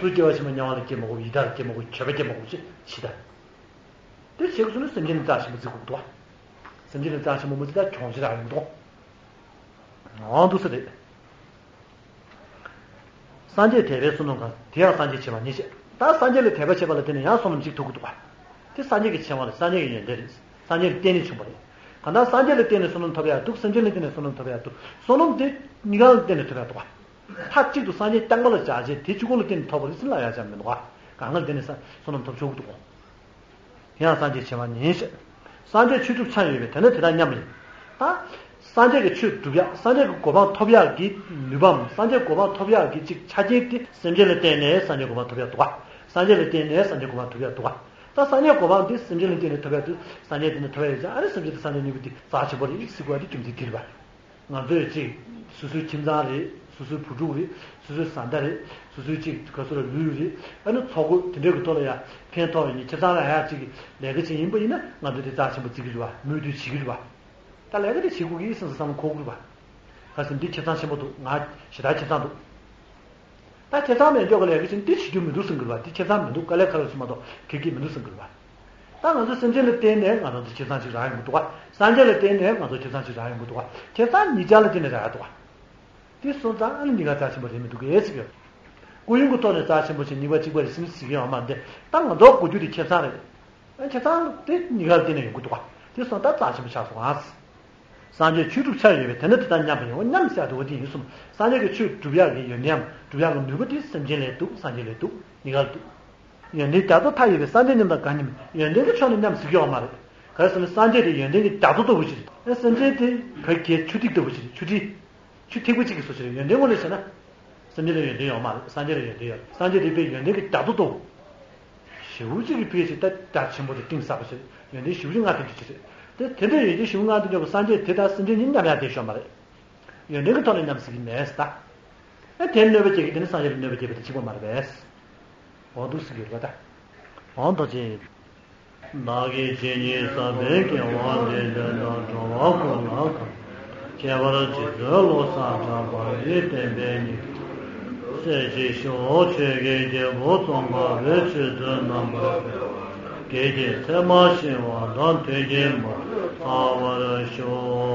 སུ་སྐྱེ་བ་ཕྱི་མ་དམྱལ་བ་ལ་སྐྱེ་མ་དགོས། ཡི་དྭགས་ལ་སྐྱེ་མ་དགོས། བྱ་བ་སྐྱེ་མ་དགོས་ཅེས་ཤི་ད། དེ་བྱེད་དགོས་སོང་ན་སེམས་ཅན་ལ་རྩ་ཆེན་པོ་བརྩི་དགོས་འདུག་བ། སེམས་ཅན་ལ་རྩ་ཆེན་པོ་མ་བརྩིས་ད་གྱོང་ཅིག་རག་ཡོང་འདུག་འོང་འདུག་ས་རེད། སངས་རྒྱས་དད་པའི་བསོད་ནམས་གང་། དེ་ཡང་སངས་རྒྱས་བྱེ་བ་ཉིད་བྱེད། ད་སངས་རྒྱས་ལ་དད་པ་བྱེད་པ་ལ་བརྟེན་ནས་ཡང་བསོད་ནམས་གཅིག་ཐོབ་ཀྱི་འདུག་ག། དེ་སངས་རྒྱས་ཀྱི་བྱེ་བ་རེད། སངས་རྒྱས་ཀྱི་ཡོན་ཏན་རེད། སངས་རྒྱས་ལ་བརྟེན་ནས་བྱུང་བ་རེད། གང་ལྟར་སངས་རྒྱས་ལ་བརྟེན་ནས་བསོད་ནམས་ཐོབ་ཡག་འདུག་སེམས་ཅན་ལ་བརྟེན་ནས་བསོད་ནམས་ཐོབ་ཡག་འདུག་བསོད་ནམས་དེ་གཉིས་ཀ་ལ་བརྟེན་ནས་ཐོབ་ཡག་འདུག་ག། མཐའ་གཅིག་ཏུ་སངས་རྒྱས་རྐྱང་པ་ལ་བཞག་རྗེས་དེ་གཅིག་པོ་ལ་བརྟེན་ནས་ཐོབ་པ་རེད་ཟེར་ལབ་ཡག་ཅང་མི་འདུག་ག། གང་ག་ལ་བརྟེན་ནས་བསོད་ནམས་ཐོབ་ཆོག་གི་འདུག་ག། དེ་ཡང་སངས་རྒྱས་བྱེ་བ་ཉིད་ཟེར། སངས་རྒྱས་ཆོས་སྒྲུབ་ཆ་ཡོད་པས་དེ་ནི་དེ་དང་མཉམ་ཡིན། ད། སངས་རྒྱས་ཀྱི་ཆོས་སྒྲུབ་ཡག་སངས་རྒྱས་ཀྱི་གོ་འཕང་ཐོབ་ཡག་གི་ནུས་པའམ་སངས་རྒྱས་གོ་འཕང་ཐོབ་ཡག་གི་ཅིག་ཆ་རྐྱེན་དེ་སེམས་ཅན་ལ་བརྟེན་ནས་སངས་རྒྱས་གོ་འཕང་ཐོབ་ཡག་འདུག་ག། སངས་རྒྱས་ལ་བརྟེན་ནས་སངས་རྒྱས་གོ་འཕང་ཐོབ་ཡག་འདུག་ག། ད་སངས་རྒྱས་གོ་འཕང་དེ་སེམས་ཅན་ལ་བརྟེན་ནས་ཐོབ་ཡག་དེ་སངས་རྒྱས་དེ་ནི་ཐོབ་ཡག་ཡོད་ཀྱང་ཨ་ནི་སེམས་ཅན་དེ་སངས་རྒྱས་གཉིས་པོ་དེ་རྩ་ཆེན་པོ་རེད་ཟེར་དགོས་ཡག་དེ་རྒྱུ་མཚན་དེ་རེད་པ། ང་ཚོས་ཅིག་སོ་སོའི་ཁྱིམ་ཚང་རེད། སོ་སོའི་བུ་ཕྲུག་རེད། སོ་སོའི་བཟའ་ཟླ་རེད། སོ་སོའི་ཅིག་ག་ཚོད་ལ་ལུས་རེད། ཨ་ནི་ཚོགས་འཁོར་དེ་འདྲའི་གི་ཐོག་ལ་ཡང་ཕན་ཐོགས་ཡིན། ཁྱིམ་ཚང་ལ་ཡང་ཅིག་ལས་ཀ་ཅིག་ཡིན་པ་ཡིན་ན་ང་ཚོ་དེ་རྩ་ཆེན་པོ་བརྩི་གི་རེད་བ། མོས་མཐུན་བྱེད་ཀྱི་རེད་བ། ད་ལས་ཀ་དེ་བྱེད་དགོས་ཀྱི་ཡིན་བསམ་བསམ་བློ་འཁོར་གི་རེད་བ། ག་ཟེར་འདི་ཁྱིམ་ཚང་ཆེན་པོ་འདུག་ང་ཞེ་དྲག་ཁྱིམ་ཚང་འདུག་ད་ཁྱིམ་ཚང་མེད་འཇོག་གི་ལས་ཀ་ཅིག་འདི་བྱེད་རྒྱུ་མི་འདུག་བསམ་གི་རེད་བ། འདི་ཁྱིམ་ཚང་མི་འདུག་དཀའ་ལས་ཁག་རེད་བསམ་མ་གཏོགས་ཁེ་གི་མི་འདུག་བསམ་གི་རེད་བ། ད་ང་ཚོ་སེམས་ཅན་ལ་བརྟེན་ནས་ང་ཚོ་ཁྱིམ་ཚང་ཅིག་རག་ཡོང་གི་འདུག་ག། སངས་རྒྱས་ལ་བརྟེན་ནས་ང་ཚོ་ཁྱིམ་ཚང་ཅིག་རག་ཡོང་གི་འདུག་ག། ཁྱིམ་ཚང་ཉིས་བརྒྱ་ལ་བརྟེན་ནས་རག་ཡོང་གི་འདུག་ག། དེ་སོང་ཙང་ཨ་ནི་གཉིས་ཀ་རྩ་ཆེན་པོ་རེད་མི་འདུག་གས་ཟེར་གི་ཡོད། སྐུ་ཡོན་གྱི་ཐོག་ནས་རྩ་ཆེན་པོ་ཞིག་གཉིས་པ་གཅིག་པ་རེད་ཟེར་ཟེར་གི་ཡོད་མ་རེད། ད་ང་ཚོ་དགོས་རྒྱུ་དེ་ཁྱིམ་ཚང་རེད། ཨ་ཁྱིམ་ཚང་དེ་གཉིས་ཀ་ལ་བརྟེན་ནས་ཡོང་གི་འདུག་ག། དེ་སོང་ཙང་རྩ་ཆེན་པོ་ཆགས་སོང་ཨ། སངས་རྒྱས་ཆོས་སྒྲུབ་ཆ་ཡོད་པས་དེ་ནི་དེ་དང་མཉམ་པ་ཡིན། འོ་མཉམ་ཟེར་དུས་འོ་དེ་ཡིན་གསུངས། སངས་རྒྱས་ཀྱི་ཆོས་སྒྲུབ་ཡག་གི་ཡོན་ཏན་ཡང་སྒྲུབ་ཡག་གི་ནུས་པ་དེ་སེམས་ཅན་ལས་འདུག་སངས་རྒྱས་ལས་འདུག་གཉིས་ཀ་ལ་འདུག་ཡོན་ཏན་རྒྱ་མཚོ་མཐའ་ཡས་པའི་སངས་རྒྱས་མཉམ་དང་གང་མཉམ། ཡོན་ཏན་གྱི་ཕྱོགས་ནས་མཉམ་ཟེར་གྱི་ཡོད་མ་རེད། ག་རེ་ཟེར་ན་སངས་རྒྱས་དེ་ཡོན་ཏན་གྱི་རྒྱ་མཚོ་ལྟ་བུ་ཞིག་རེད། ཨ་སེམས་ཅན་དེ་བོད་ཀྱི་ཆུ་ཐིགས་ལྟ་བུ་ཞིག་རེད། ཆུ་ཐིགས། ཆུ་ཐིགས་པ་གཅིག་གི་བཟོ་ཞིག་རེད། ཡོན་ཏན་ངོས་ནས་བྱས་ན། སེམས་ཅན་ལ་ཡོན་ཏན་ཡོད་མ་རེད། སངས་རྒྱས་ལ་ཡོན་ཏན་ཡོད་རེད། སངས་རྒྱས་དེ་དཔེ་ཡོན་ཏན་གྱི་རྒྱ་མཚོ་ལྟ་བུ། ཞེ་པོ་ཅིག་གི་ཕལ་ཆེར་ད་རྒྱ་ཆེན་པོ་དེ་གཏིང་ཟབ་པོ་ཞིག་ཡོན་ཏན་ཞེ་པོ་ཅིག་མངའ་ཐེབས་ཀྱི་ཅིག་རེད། དེ་དེ་འདྲ་ཡོན་ཏན་ཞེ་པོ་མངའ་ཐེབས་ཀྱི་སངས་རྒྱས་དེ་དང་སེམས་ཅན་ཉིད་མཉམ་ཡང་བསྡད་ཤོག་མ་རེད། ཡོན་ཏན་གྱི་ཐོག་ནས་མཉམ་བསྲེས་ཀྱི་མེད་ཟེར་ད། ཨ་དེ་གནོད་པ་སྐྱེལ་གྱི་དེ་ནི་སངས་རྒྱས་ལ་གནོད་པ་སྐྱེལ་བ་དང་གཅིག་པ་མ་རེད་པས། འོ་འདུག་སེ་གི་རེད་པ་ད། འོ་འདུག་ཅེས། བདག་གིས་ཇི་སྙེད་བསགས་པའི་དགེ་བ་འདི་དོན་དུ་འགྲོ་བ་ཀུན་ལ་གང་། ཁྱད་པར་རྗེ་བཙུན་བློ་བཟང་གྲགས་པ་ཡི་བསྟན་པའི་སྙིང་པོ་གསལ་བྱེད་ཤོག་ཆོས་ཀྱི་རྒྱལ་པོ་ཙོང་ཁ་པའི་ཆོས་ཚུལ་རྣམ་པར་དཔེ་བ་བརྒྱད་ཀྱི་ཚད་མ་ཤེས་པ་དང་དོན་གྱི་མུ་ཐག་བར་ཤོག